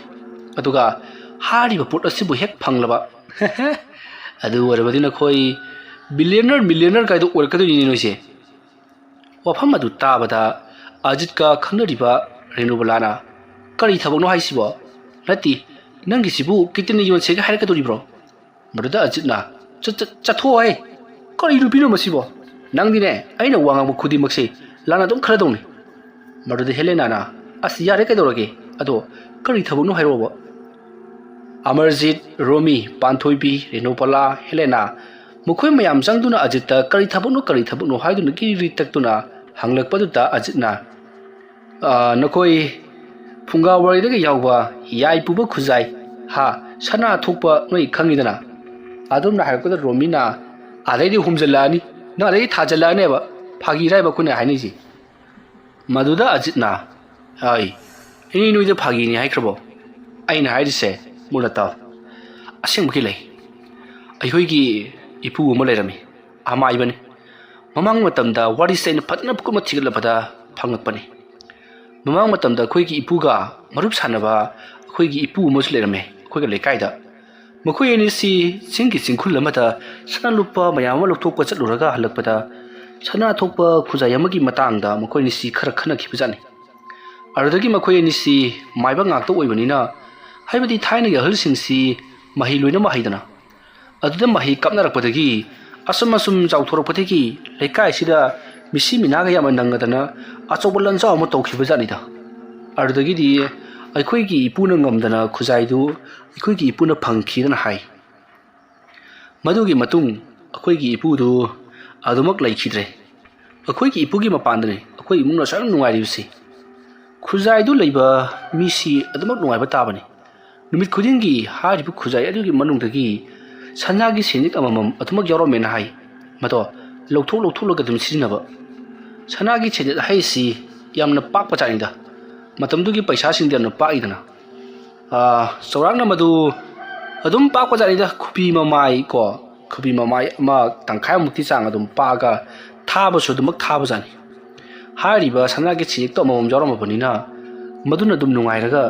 ꯑꯗꯨꯒ ꯍꯥꯏꯔꯤꯕ ꯄꯣꯠ ꯑꯁꯤꯕꯨ ꯍꯦꯛ ꯐꯪꯂꯕ, ꯑꯗꯨ ꯑꯣꯏꯔꯕꯗꯤ ꯅꯈꯣꯏ ꯕꯤꯂꯤꯌꯅꯔ, ꯃꯤꯂꯤꯌꯅꯔ ꯀꯥꯏꯗꯣ ꯑꯣꯏꯔꯛꯀꯗꯣꯏꯅꯤꯅꯦ ꯅꯣꯏꯁꯦ꯫" ꯋꯥꯐꯝ ꯑꯗꯨ ꯇꯥꯕꯗ ꯑꯖꯤꯠꯀ ꯈꯪꯅꯔꯤꯕ ꯔꯦꯅꯨꯕꯂꯥꯅ, "ꯀꯔꯤ ꯊꯕꯛꯅꯣ ꯍꯥꯏꯁꯤꯕꯣ? ꯅꯠꯇꯦ, ꯅꯪꯒꯤꯁꯤꯕꯨ ꯀꯤꯠꯅꯤ ꯌꯣꯟꯁꯦꯒ ꯍꯥꯏꯔꯛꯀꯗꯣꯔꯤꯕ꯭ꯔꯣ?" ꯃꯗꯨꯗ ꯑꯖꯤꯠꯅ, "ꯆꯠ-, ꯆꯠ-, ꯆꯠꯊꯣꯛꯑꯣꯍꯦ! ꯀꯔꯤ ꯅꯨꯄꯤꯅꯣ ꯃꯁꯤꯕꯣ? ꯅꯪꯗꯤꯅꯦ, ꯑꯩꯅ ꯋꯥ ꯉꯥꯡꯕ ꯈꯨꯗꯤꯡꯃꯛꯁꯦ ꯂꯥꯟꯅ ꯑꯗꯨꯝ ꯈꯜꯂꯗꯧꯅꯤ꯫" ꯃꯗꯨꯗ ꯍꯦꯂꯦꯅꯥꯅ, "ꯑꯁ, ꯌꯥꯔꯦ, ꯀꯩꯗꯧꯔꯒꯦ? ꯑꯗꯣ ꯀꯔꯤ ꯊꯕꯛꯅꯣ ꯍꯥꯏꯔꯛꯑꯣꯕ?" ꯑꯃꯔꯖꯤꯠ, ꯔꯣꯃꯤ, ꯄꯥꯟꯊꯣꯏꯕꯤ, ꯔꯦꯅꯨꯕꯂꯥ, ꯍꯦꯂꯦꯅꯥ, ꯃꯈꯣꯏ ꯃꯌꯥꯝ ꯆꯪꯗꯨꯅ ꯑꯖꯤꯠꯇ ꯀꯔꯤ ꯊꯕꯛꯅꯣ, ꯀꯔꯤ ꯊꯕꯛꯅꯣ ꯍꯥꯏꯗꯨꯅ ꯀꯤꯔꯤ ꯇꯛꯇꯨꯅ ꯍꯪꯂꯛꯄꯗꯨꯗ ꯑꯖꯤꯠꯅ, "ꯑ, ꯅꯈꯣꯏ ꯐꯨꯡꯒꯥ ꯋꯥꯔꯤꯗꯒ ꯌꯥꯎꯕ ꯌꯥꯏ ꯄꯨꯕ ꯈꯨꯖꯥꯏ, ꯍꯥ, ꯁꯅꯥ ꯊꯣꯛꯄ ꯅꯣꯏ ꯈꯪꯉꯤꯗꯅ?" ꯑꯗꯨꯝꯅ ꯍꯥꯏꯔꯛꯄꯗ ꯔꯣꯃꯤꯅ, "ꯑꯗꯩꯗꯤ ꯍꯨꯝꯖꯜꯂꯛꯑꯅꯤ, ꯅꯪ ꯑꯗꯩꯗꯤ ꯊꯥꯖꯜꯂꯛꯑꯅꯦꯕ ꯐꯥꯒꯤ ꯍꯥꯏꯕ ꯑꯩꯈꯣꯏꯅ ꯍꯥꯏꯅꯩꯁꯦ꯫" ꯃꯗꯨꯗ ꯑꯖꯤꯠꯅ, "ꯑꯩ, ꯑꯩ ꯅꯣꯏꯗ ꯐꯥꯒꯤꯅꯤ ꯍꯥꯏꯈ꯭ꯔꯕꯣ? ꯑꯩꯅ ꯍꯥꯏꯔꯤꯁꯦ ꯃꯨꯟꯅ ꯇꯥꯎ꯫ ꯑꯁꯦꯡꯕꯒꯤ ꯂꯩ꯫ ꯑꯩꯈꯣꯏꯒꯤ ꯏꯄꯨ ꯑꯃ ꯂꯩꯔꯝꯃꯤ, ꯑꯃꯥꯏꯕꯅꯤ꯫ ꯃꯃꯥꯡ ꯃꯇꯝꯗ ꯋꯥꯔꯤꯁꯦ ꯑꯩꯅ ꯐꯖꯅ ꯀꯨꯞꯅ ꯊꯤꯒꯠꯂꯕꯗ ꯐꯪꯂꯛꯄꯅꯤ꯫ ꯃꯃꯥꯡ ꯃꯇꯝꯗ ꯑꯩꯈꯣꯏꯒꯤ ꯏꯄꯨꯒ ꯃꯔꯨꯞ ꯁꯥꯟꯅꯕ ꯑꯩꯈꯣꯏꯒꯤ ꯏꯄꯨ ꯑꯃꯁꯨ ꯂꯩꯔꯝꯃꯦ ꯑꯩꯈꯣꯏꯒ ꯂꯩꯀꯥꯏꯗ꯫ ꯃꯈꯣꯏ ꯑꯅꯤꯁꯤ ꯆꯤꯡꯒꯤ ꯆꯤꯡꯈꯨꯜ ꯑꯃꯗ ꯁꯅꯥ ꯂꯨꯄꯥ ꯃꯌꯥꯝ ꯑꯃ ꯂꯧꯊꯣꯛꯄ ꯆꯠꯂꯨꯔꯒ ꯍꯜꯂꯛꯄꯗ ꯁꯅꯥ ꯊꯣꯛꯄ ꯈꯨꯖꯥꯏ ꯑꯃꯒꯤ ꯃꯇꯥꯡꯗ ꯃꯈꯣꯏ ꯑꯅꯤꯁꯤ ꯈꯔ ꯈꯟꯅꯈꯤꯕꯖꯥꯠꯅꯤ꯫ ꯑꯗꯨꯗꯒꯤ ꯃꯈꯣꯏ ꯑꯅꯤꯁꯤ ꯃꯥꯏꯕ ꯉꯥꯛꯇ ꯑꯣꯏꯕꯅꯤꯅ, ꯍꯥꯏꯕꯗꯤ ꯊꯥꯏꯅꯒꯤ ꯑꯍꯜꯁꯤꯡꯁꯤ ꯃꯍꯩ ꯂꯣꯏꯅꯃꯛ ꯍꯩꯗꯅ, ꯑꯗꯨꯗ ꯃꯍꯩ ꯀꯥꯞꯅꯔꯛꯄꯗꯒꯤ ꯑꯁꯨꯝ ꯑꯁꯨꯝ ꯆꯥꯎꯊꯣꯔꯛꯄꯗꯒꯤ ꯂꯩꯀꯥꯏꯁꯤꯗ ꯃꯤꯁꯤ ꯃꯤꯅꯥꯒ ꯌꯥꯝꯅ ꯅꯪꯉꯗꯅ ꯑꯆꯧꯕ ꯂꯟꯖꯥꯎ ꯑꯃ ꯇꯧꯈꯤꯕꯖꯥꯠꯅꯤꯗ꯫ ꯑꯗꯨꯗꯒꯤꯗꯤ ꯑꯩꯈꯣꯏꯒꯤ ꯏꯄꯨꯅ ꯉꯝꯗꯅ ꯈꯨꯖꯥꯏꯗꯨ ꯑꯩꯈꯣꯏꯒꯤ ꯏꯄꯨꯅ ꯐꯪꯈꯤꯗꯅ ꯍꯥꯏ꯫ ꯃꯗꯨꯒꯤ ꯃꯇꯨꯡ ꯑꯩꯈꯣꯏꯒꯤ ꯏꯄꯨꯗꯨ ꯑꯗꯨꯃꯛ ꯂꯩꯈꯤꯗ꯭ꯔꯦ꯫ ꯑꯩꯈꯣꯏꯒꯤ ꯏꯄꯨꯒꯤ ꯃꯄꯥꯟꯗꯅꯤ ꯑꯩꯈꯣꯏ ꯏꯃꯨꯡꯅ ꯁꯨꯌꯥꯝ ꯅꯨꯡꯉꯥꯏꯔꯤꯕꯁꯤ꯫ ꯈꯨꯖꯥꯏꯗꯨ ꯂꯩꯕ ꯃꯤꯁꯤ ꯑꯗꯨꯃꯛ ꯅꯨꯡꯉꯥꯏꯕ ꯇꯥꯕꯅꯤ꯫ ꯅꯨꯃꯤꯠ ꯈꯨꯗꯤꯡꯒꯤ ꯍꯥꯏꯔꯤꯕ ꯈꯨꯖꯥꯏ ꯑꯗꯨꯒꯤ ꯃꯅꯨꯡꯗꯒꯤ ꯁꯅꯥꯒꯤ ꯁꯦꯟꯌꯦꯛ ꯑꯃꯃꯝ ꯑꯗꯨꯃꯛ ꯌꯥꯎꯔꯝꯃꯦꯅ ꯍꯥꯏ꯫ ꯃꯗꯣ ꯂꯧꯊꯣꯛ ꯂꯧꯊꯣꯛꯂꯒ ꯑꯗꯨꯝ ꯁꯤꯖꯤꯟꯅꯕ꯫ ꯁꯅꯥꯒꯤ ꯁꯦꯟꯌꯦꯛ ꯍꯥꯏꯔꯤꯁꯤ ꯌꯥꯝꯅ ꯄꯥꯛꯄ ꯖꯥꯠꯅꯤꯗ꯫ ꯃꯇꯝꯗꯨꯒꯤ ꯄꯩꯁꯥꯁꯤꯡꯗꯤ ꯌꯥꯝꯅ ꯄꯥꯛꯏꯗꯅ꯫ ꯑꯥ, ꯆꯥꯎꯔꯥꯛꯅ ꯃꯗꯨ ꯑꯗꯨꯝ ꯄꯥꯛꯄ ꯖꯥꯠꯅꯤꯗ꯫ ꯈꯨꯕꯤ ꯃꯃꯥꯏ ꯀꯣ, ꯈꯨꯕꯤ ꯃꯃꯥꯏ ꯑꯃ ꯇꯪꯈꯥꯏꯃꯨꯛꯀꯤ ꯆꯥꯡ ꯑꯗꯨꯝ ꯄꯥꯛꯑꯒ ꯊꯥꯕꯁꯨ ꯑꯗꯨꯃꯛ ꯊꯥꯕ ꯖꯥꯠꯅꯤ꯫ ꯍꯥꯏꯔꯤꯕ ꯁꯅꯥꯒꯤ ꯁꯦꯟꯌꯦꯛꯇꯣ ꯑꯃꯃꯝ ꯌꯥꯎꯔꯝꯃꯕꯅꯤꯅ ꯃꯗꯨꯅ ꯑꯗꯨꯝ ꯅꯨꯡꯉꯥꯏꯔꯒ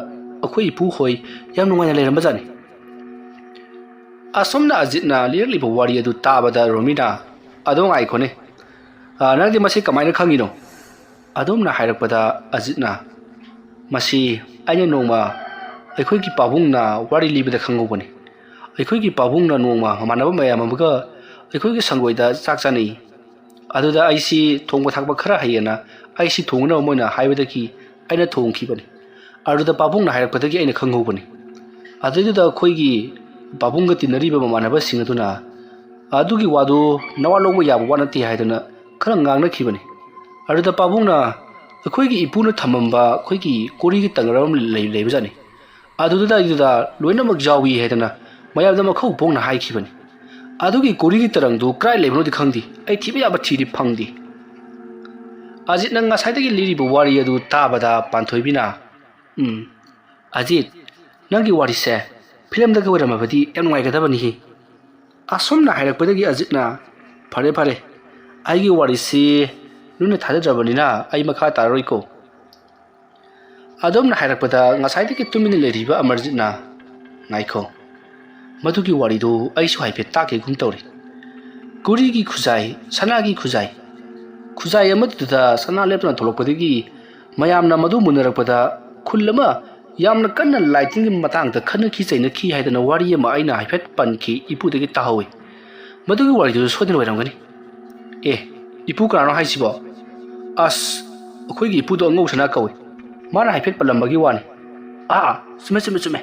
ꯑꯩꯈꯣꯏ ꯏꯄꯨ ꯍꯣꯏ ꯌꯥꯝ ꯅꯨꯡꯉꯥꯏꯅ ꯂꯩꯔꯝꯕ ꯖꯥꯠꯅꯤ꯫ ꯑꯁꯣꯝꯅ ꯑꯖꯤꯠꯅ ꯂꯤꯔꯛꯂꯤꯕ ꯋꯥꯔꯤ ꯑꯗꯨ ꯇꯥꯕꯗ ꯔꯣꯃꯤꯅ, "ꯑꯗꯣ ꯉꯥꯏꯈꯣꯅꯦ, ꯑ, ꯅꯪꯗꯤ ꯃꯁꯤ ꯀꯃꯥꯏꯅ ꯈꯪꯉꯤꯅꯣ?" ꯑꯗꯣꯝꯅ ꯍꯥꯏꯔꯛꯄꯗ ꯑꯖꯤꯠꯅ, "ꯃꯁꯤ ꯑꯩꯅ ꯅꯣꯡꯃ ꯑꯩꯈꯣꯏꯒꯤ ꯄꯥꯕꯨꯡꯅ ꯋꯥꯔꯤ ꯂꯤꯕꯗ ꯈꯪꯍꯧꯕꯅꯤ꯫ ꯑꯩꯈꯣꯏꯒꯤ ꯄꯥꯕꯨꯡꯅ ꯅꯣꯡꯃ ꯃꯃꯥꯟꯅꯕ ꯃꯌꯥꯝ ꯑꯃꯒ ꯑꯩꯈꯣꯏꯒꯤ ꯁꯪꯒꯣꯏꯗ ꯆꯥꯛ ꯆꯥꯅꯩ꯫ ꯑꯗꯨꯗ ꯑꯩꯁꯤ ꯊꯣꯡꯕ ꯊꯥꯛꯄ ꯈꯔ ꯍꯩꯌꯦꯅ ꯑꯩꯁꯤ ꯊꯣꯡꯅꯕ ꯃꯣꯏꯅ ꯍꯥꯏꯕꯗꯒꯤ ꯑꯩꯅ ꯊꯣꯡꯈꯤꯕꯅꯤ꯫ ꯑꯗꯨꯗ ꯄꯥꯕꯨꯡꯅ ꯍꯥꯏꯔꯛꯄꯗꯒꯤ ꯑꯩꯅ ꯈꯪꯍꯧꯕꯅꯤ꯫ ꯑꯗꯨꯗꯨꯗ ꯑꯩꯈꯣꯏꯒꯤ ꯄꯥꯕꯨꯡꯒ ꯇꯤꯟꯅꯔꯤꯕ ꯃꯃꯥꯟꯅꯕꯁꯤꯡ ꯑꯗꯨꯅ ꯑꯗꯨꯒꯤ ꯋꯥꯗꯨ ꯅꯋꯥ ꯂꯧꯕ ꯌꯥꯕ ꯋꯥ ꯅꯠꯇꯦ ꯍꯥꯏꯗꯨꯅ ꯈꯔ ꯉꯥꯡꯅꯈꯤꯕꯅꯤ꯫ ꯑꯗꯨꯗ ꯄꯥꯕꯨꯡꯅ ꯑꯩꯈꯣꯏꯒꯤ ꯏꯄꯨꯅ ꯊꯝꯃꯝꯕ ꯑꯩꯈꯣꯏꯒꯤ ꯀꯣꯔꯤꯒꯤ ꯇꯪꯒꯔ ꯑꯃ ꯂꯩ-, ꯂꯩꯕꯖꯥꯠꯅꯤ꯫ ꯑꯗꯨꯗꯨꯗ ꯑꯩꯗꯨꯗ ꯂꯣꯏꯅꯃꯛ ꯌꯥꯎꯏ ꯍꯥꯏꯗꯅ ꯃꯌꯥꯝꯗ ꯃꯈꯧ ꯐꯣꯡꯅ ꯍꯥꯏꯈꯤꯕꯅꯤ꯫ ꯑꯗꯨꯒꯤ ꯀꯣꯔꯤꯒꯤ ꯇꯔꯪꯗꯨ ꯀꯗꯥꯏ ꯂꯩꯕꯅꯣꯗꯤ ꯈꯪꯗꯦ꯫ ꯑꯩ ꯊꯤꯕ ꯌꯥꯕ ꯊꯤꯔꯤ, ꯐꯪꯗꯦ꯫ ꯑꯖꯤꯠꯅ ꯉꯁꯥꯏꯗꯒꯤ ꯂꯤꯔꯤꯕ ꯋꯥꯔꯤ ꯑꯗꯨ ꯇꯥꯕꯗ ꯄꯥꯟꯊꯣꯏꯕꯤꯅ, "ꯎꯝ, ꯑꯖꯤꯠ, ꯅꯪꯒꯤ ꯋꯥꯔꯤꯁꯦ ꯐꯤꯂꯝꯗꯒ ꯑꯣꯏꯔꯝꯃꯕꯗꯤ ꯌꯥꯝ ꯅꯨꯡꯉꯥꯏꯒꯗꯕꯅꯤꯍꯦ꯫" ꯑꯁꯨꯝꯅ ꯍꯥꯏꯔꯛꯄꯗꯒꯤ ꯑꯖꯤꯠꯅ, "ꯐꯔꯦ, ꯐꯔꯦ, ꯑꯩꯒꯤ ꯋꯥꯔꯤꯁꯤ ꯅꯣꯏꯅ ꯊꯥꯖꯗ꯭ꯔꯕꯅꯤꯅ ꯑꯩ ꯃꯈꯥ ꯇꯥꯔꯔꯣꯏꯀꯣ꯫" ꯑꯗꯨꯝꯅ ꯍꯥꯏꯔꯛꯄꯗ ꯉꯁꯥꯏꯗꯒꯤ ꯇꯨꯃꯤꯟꯅ ꯂꯩꯔꯤꯕ ꯑꯃꯔꯖꯤꯠꯅ, "ꯉꯥꯏꯈꯣ, ꯃꯗꯨꯒꯤ ꯋꯥꯔꯤꯗꯨ ꯑꯩꯁꯨ ꯍꯥꯏꯐꯦꯠ ꯇꯥꯈꯤꯒꯨꯝ ꯇꯧꯔꯤ꯫ ꯀꯣꯔꯤꯒꯤ ꯈꯨꯖꯥꯏ, ꯁꯅꯥꯒꯤ ꯈꯨꯖꯥꯏ, ꯈꯨꯖꯥꯏ ꯑꯃꯗꯨꯗ ꯁꯅꯥ ꯂꯦꯞꯇꯅ ꯊꯣꯛꯂꯛꯄꯗꯒꯤ ꯃꯌꯥꯝꯅ ꯃꯗꯨ ꯃꯨꯟꯅꯔꯛꯄꯗ ꯈꯨꯜ ꯑꯃ ꯌꯥꯝꯅ ꯀꯟꯅ ꯂꯥꯏ ꯇꯤꯟꯒꯤ ꯃꯇꯥꯡꯗ ꯈꯠꯅꯈꯤ ꯆꯩꯅꯈꯤ ꯍꯥꯏꯗꯅ ꯋꯥꯔꯤ ꯑꯃ ꯑꯩꯅ ꯍꯥꯏꯐꯦꯠ ꯄꯟꯈꯤ, ꯏꯄꯨꯗꯒꯤ ꯇꯥꯍꯧꯏ꯫ ꯃꯗꯨꯒꯤ ꯋꯥꯔꯤꯗꯨꯁꯨ ꯁꯣꯏꯗꯅ ꯑꯣꯏꯔꯝꯒꯅꯤ꯫" "ꯑꯦ, ꯏꯄꯨ, ꯀꯅꯥꯅꯣ ꯍꯥꯏꯁꯤꯕꯣ?" "ꯑꯁ, ꯑꯩꯈꯣꯏꯒꯤ ꯏꯄꯨꯗꯣ ꯑꯉꯧ ꯁꯅꯥ ꯀꯧꯏ꯫ ꯃꯥꯅ ꯍꯥꯏꯐꯦꯠ ꯄꯜꯂꯝꯕꯒꯤ ꯋꯥꯅꯤ꯫" "ꯑꯥ, ꯆꯨꯝꯃꯦ, ꯆꯨꯝꯃꯦ, ꯆꯨꯝꯃꯦ꯫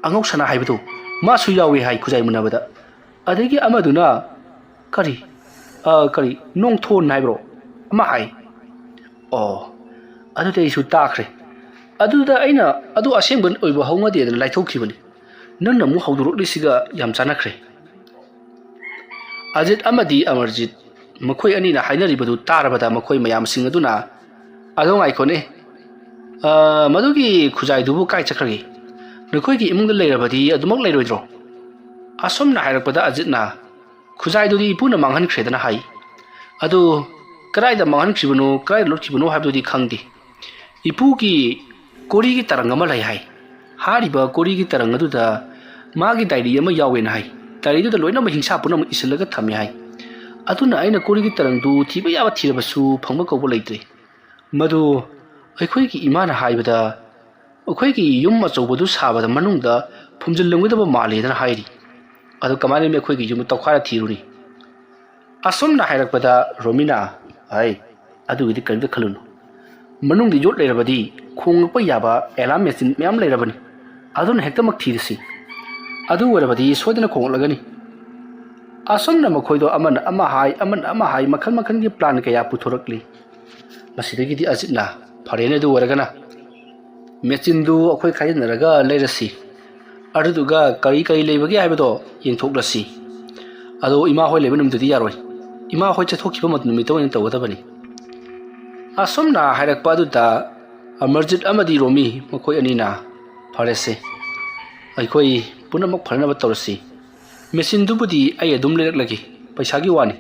ꯑꯉꯧ ꯁꯅꯥ ꯍꯥꯏꯕꯗꯨ ꯃꯥꯁꯨ ꯌꯥꯎꯏ ꯍꯥꯏ ꯈꯨꯖꯥꯏ ꯃꯨꯟꯅꯕꯗ꯫" ꯑꯗꯒꯤ ꯑꯃꯗꯨꯅ, "ꯀꯔꯤ, ꯑ, ꯀꯔꯤ, ꯅꯣꯡꯊꯣꯟ ꯍꯥꯏꯕ꯭ꯔꯣ? ꯑꯃ ꯍꯥꯏ꯫" "ꯑꯣ, ꯑꯗꯨꯗꯤ ꯑꯩꯁꯨ ꯇꯥꯈ꯭ꯔꯦ꯫ ꯑꯗꯨꯗ ꯑꯩꯅ ꯑꯗꯨ ꯑꯁꯦꯡꯕ ꯑꯣꯏꯕ ꯍꯧꯅꯗꯦꯗꯅ ꯂꯥꯏꯊꯣꯛꯈꯤꯕꯅꯤ꯫ ꯅꯪꯅ ꯑꯃꯨꯛ ꯍꯧꯗꯣꯔꯛꯂꯤꯁꯤꯒ ꯌꯥꯝ ꯆꯥꯟꯅꯈ꯭ꯔꯦ꯫" ꯑꯖꯤꯠ ꯑꯃꯗꯤ ꯑꯃꯔꯖꯤꯠ ꯃꯈꯣꯏ ꯑꯅꯤꯅ ꯍꯥꯏꯅꯔꯤꯕꯗꯨ ꯇꯥꯔꯕꯗ ꯃꯈꯣꯏ ꯃꯌꯥꯝꯁꯤꯡ ꯑꯗꯨꯅ, "ꯑꯗꯣ ꯉꯥꯏꯈꯣꯅꯦ, ꯑ, ꯃꯗꯨꯒꯤ ꯈꯨꯖꯥꯏꯗꯨꯕꯨ ꯀꯥꯏ ꯆꯠꯈ꯭ꯔꯒꯦ? ꯅꯈꯣꯏꯒꯤ ꯏꯃꯨꯡꯗ ꯂꯩꯔꯕꯗꯤ ꯑꯗꯨꯃꯛ ꯂꯩꯔꯣꯏꯗ꯭ꯔꯣ?" ꯑꯁꯨꯝꯅ ꯍꯥꯏꯔꯛꯄꯗ ꯑꯖꯤꯠꯅ, "ꯈꯨꯖꯥꯏꯗꯨꯗꯤ ꯏꯄꯨꯅ ꯃꯥꯡꯍꯟꯈ꯭ꯔꯦꯗꯅ ꯍꯥꯏ꯫ ꯑꯗꯨ ꯀꯗꯥꯏꯗ ꯃꯥꯡꯍꯟꯈ꯭ꯔꯤꯕꯅꯣ, ꯀꯗꯥꯏꯗ ꯂꯣꯠꯈꯤꯕꯅꯣ ꯍꯥꯏꯕꯗꯨꯗꯤ ꯈꯪꯗꯦ꯫ ꯏꯄꯨꯒꯤ ꯀꯣꯔꯤꯒꯤ ꯇꯔꯪ ꯑꯃ ꯂꯩ ꯍꯥꯏ꯫ ꯍꯥꯏꯔꯤꯕ ꯀꯣꯔꯤꯒꯤ ꯇꯔꯪ ꯑꯗꯨꯗ ꯃꯥꯒꯤ ꯗꯥꯏꯔꯤ ꯑꯃ ꯌꯥꯎꯋꯦꯅ ꯍꯥꯏ꯫ ꯗꯥꯏꯔꯤꯗꯨꯗ ꯂꯣꯏꯅꯃꯛ ꯍꯤꯡꯁꯥ ꯄꯨꯝꯅꯃꯛ ꯏꯁꯤꯜꯂꯒ ꯊꯝꯃꯦ ꯍꯥꯏ꯫ ꯑꯗꯨꯅ ꯑꯩꯅ ꯀꯣꯔꯤꯒꯤ ꯇꯔꯪꯗꯨ ꯊꯤꯕ ꯌꯥꯕ ꯊꯤꯔꯕꯁꯨ ꯐꯪꯕ ꯀꯧꯕ ꯂꯩꯇ꯭ꯔꯦ꯫ ꯃꯗꯨ ꯑꯩꯈꯣꯏꯒꯤ ꯏꯃꯥꯅ ꯍꯥꯏꯕꯗ ꯑꯩꯈꯣꯏꯒꯤ ꯌꯨꯝ ꯑꯆꯧꯕꯗꯨ ꯁꯥꯕꯗ ꯃꯅꯨꯡꯗ ꯐꯨꯝꯖꯤꯜꯂꯝꯒꯗꯕ ꯃꯥꯜꯂꯦꯗꯅ ꯍꯥꯏꯔꯤ꯫ ꯑꯗꯨ ꯀꯃꯥꯏꯅ ꯑꯩꯈꯣꯏꯒꯤ ꯌꯨꯝ ꯇꯧꯈꯥꯏꯔ ꯊꯤꯔꯨꯅꯤ?" ꯑꯁꯨꯝꯅ ꯍꯥꯏꯔꯛꯄꯗ ꯔꯣꯃꯤꯅ, "ꯍꯩ, ꯑꯗꯨꯒꯤꯗꯤ ꯀꯔꯤꯝꯇ ꯈꯜꯂꯨꯅꯨ꯫ ꯃꯅꯨꯡꯗ ꯌꯣꯠ ꯂꯩꯔꯕꯗꯤ ꯈꯣꯡꯂꯛꯄ ꯌꯥꯕ ꯑꯦꯂꯥꯔꯝ ꯃꯦꯆꯤꯟ ꯃꯌꯥꯝ ꯂꯩꯔꯕꯅꯤ꯫ ꯑꯗꯨꯅ ꯍꯦꯛꯇꯃꯛ ꯊꯤꯔꯁꯤ꯫ ꯑꯗꯨ ꯑꯣꯏꯔꯕꯗꯤ ꯁꯣꯏꯗꯅ ꯈꯣꯡꯂꯛꯂꯒꯅꯤ꯫" ꯑꯁꯨꯝꯅ ꯃꯈꯣꯏꯗꯣ ꯑꯃꯅ ꯑꯃ ꯍꯥꯏ, ꯑꯃꯅ ꯑꯃ ꯍꯥꯏ, ꯃꯈꯜ ꯃꯈꯜꯒꯤ ꯄ꯭ꯂꯥꯟ ꯀꯌꯥ ꯄꯨꯊꯣꯔꯛꯂꯤ꯫ ꯃꯁꯤꯗꯒꯤꯗꯤ ꯑꯖꯤꯠꯅ, "ꯐꯔꯦꯅꯦ, ꯑꯗꯨ ꯑꯣꯏꯔꯒꯅ ꯃꯦꯆꯤꯟꯗꯨ ꯑꯩꯈꯣꯏ ꯈꯥꯏꯖꯤꯟꯅꯔꯒ ꯂꯩꯔꯁꯤ, ꯑꯗꯨꯗꯨꯒ ꯀꯔꯤ ꯀꯔꯤ ꯂꯩꯕꯒꯦ ꯍꯥꯏꯕꯗꯣ ꯌꯦꯡꯊꯣꯛꯂꯁꯤ꯫ ꯑꯗꯣ ꯏꯃꯥ ꯍꯣꯏ ꯂꯩꯕ ꯅꯨꯃꯤꯠꯇꯨꯗꯤ ꯌꯥꯔꯣꯏ, ꯏꯃꯥ ꯍꯣꯏ ꯆꯠꯊꯣꯛꯈꯤꯕ ꯃꯇꯝ ꯅꯨꯃꯤꯠꯇ ꯑꯣꯏꯅ ꯇꯧꯒꯗꯕꯅꯤ"꯫ ꯑꯁꯨꯝꯅ ꯍꯥꯏꯔꯛꯄ ꯑꯗꯨꯗ ꯑꯃꯔꯖꯤꯠ ꯑꯃꯗꯤ ꯔꯣꯃꯤ ꯃꯈꯣꯏ ꯑꯅꯤꯅ, "ꯐꯔꯦꯁꯦ, ꯑꯩꯈꯣꯏ ꯄꯨꯝꯅꯃꯛ ꯐꯅꯅꯕ ꯇꯧꯔꯁꯤ꯫ ꯃꯦꯆꯤꯟꯗꯨꯕꯨꯗꯤ ꯑꯩ ꯑꯗꯨꯝ ꯂꯩꯔꯛꯂꯒꯦ, ꯄꯩꯁꯥꯒꯤ ꯋꯥꯅꯤ"꯫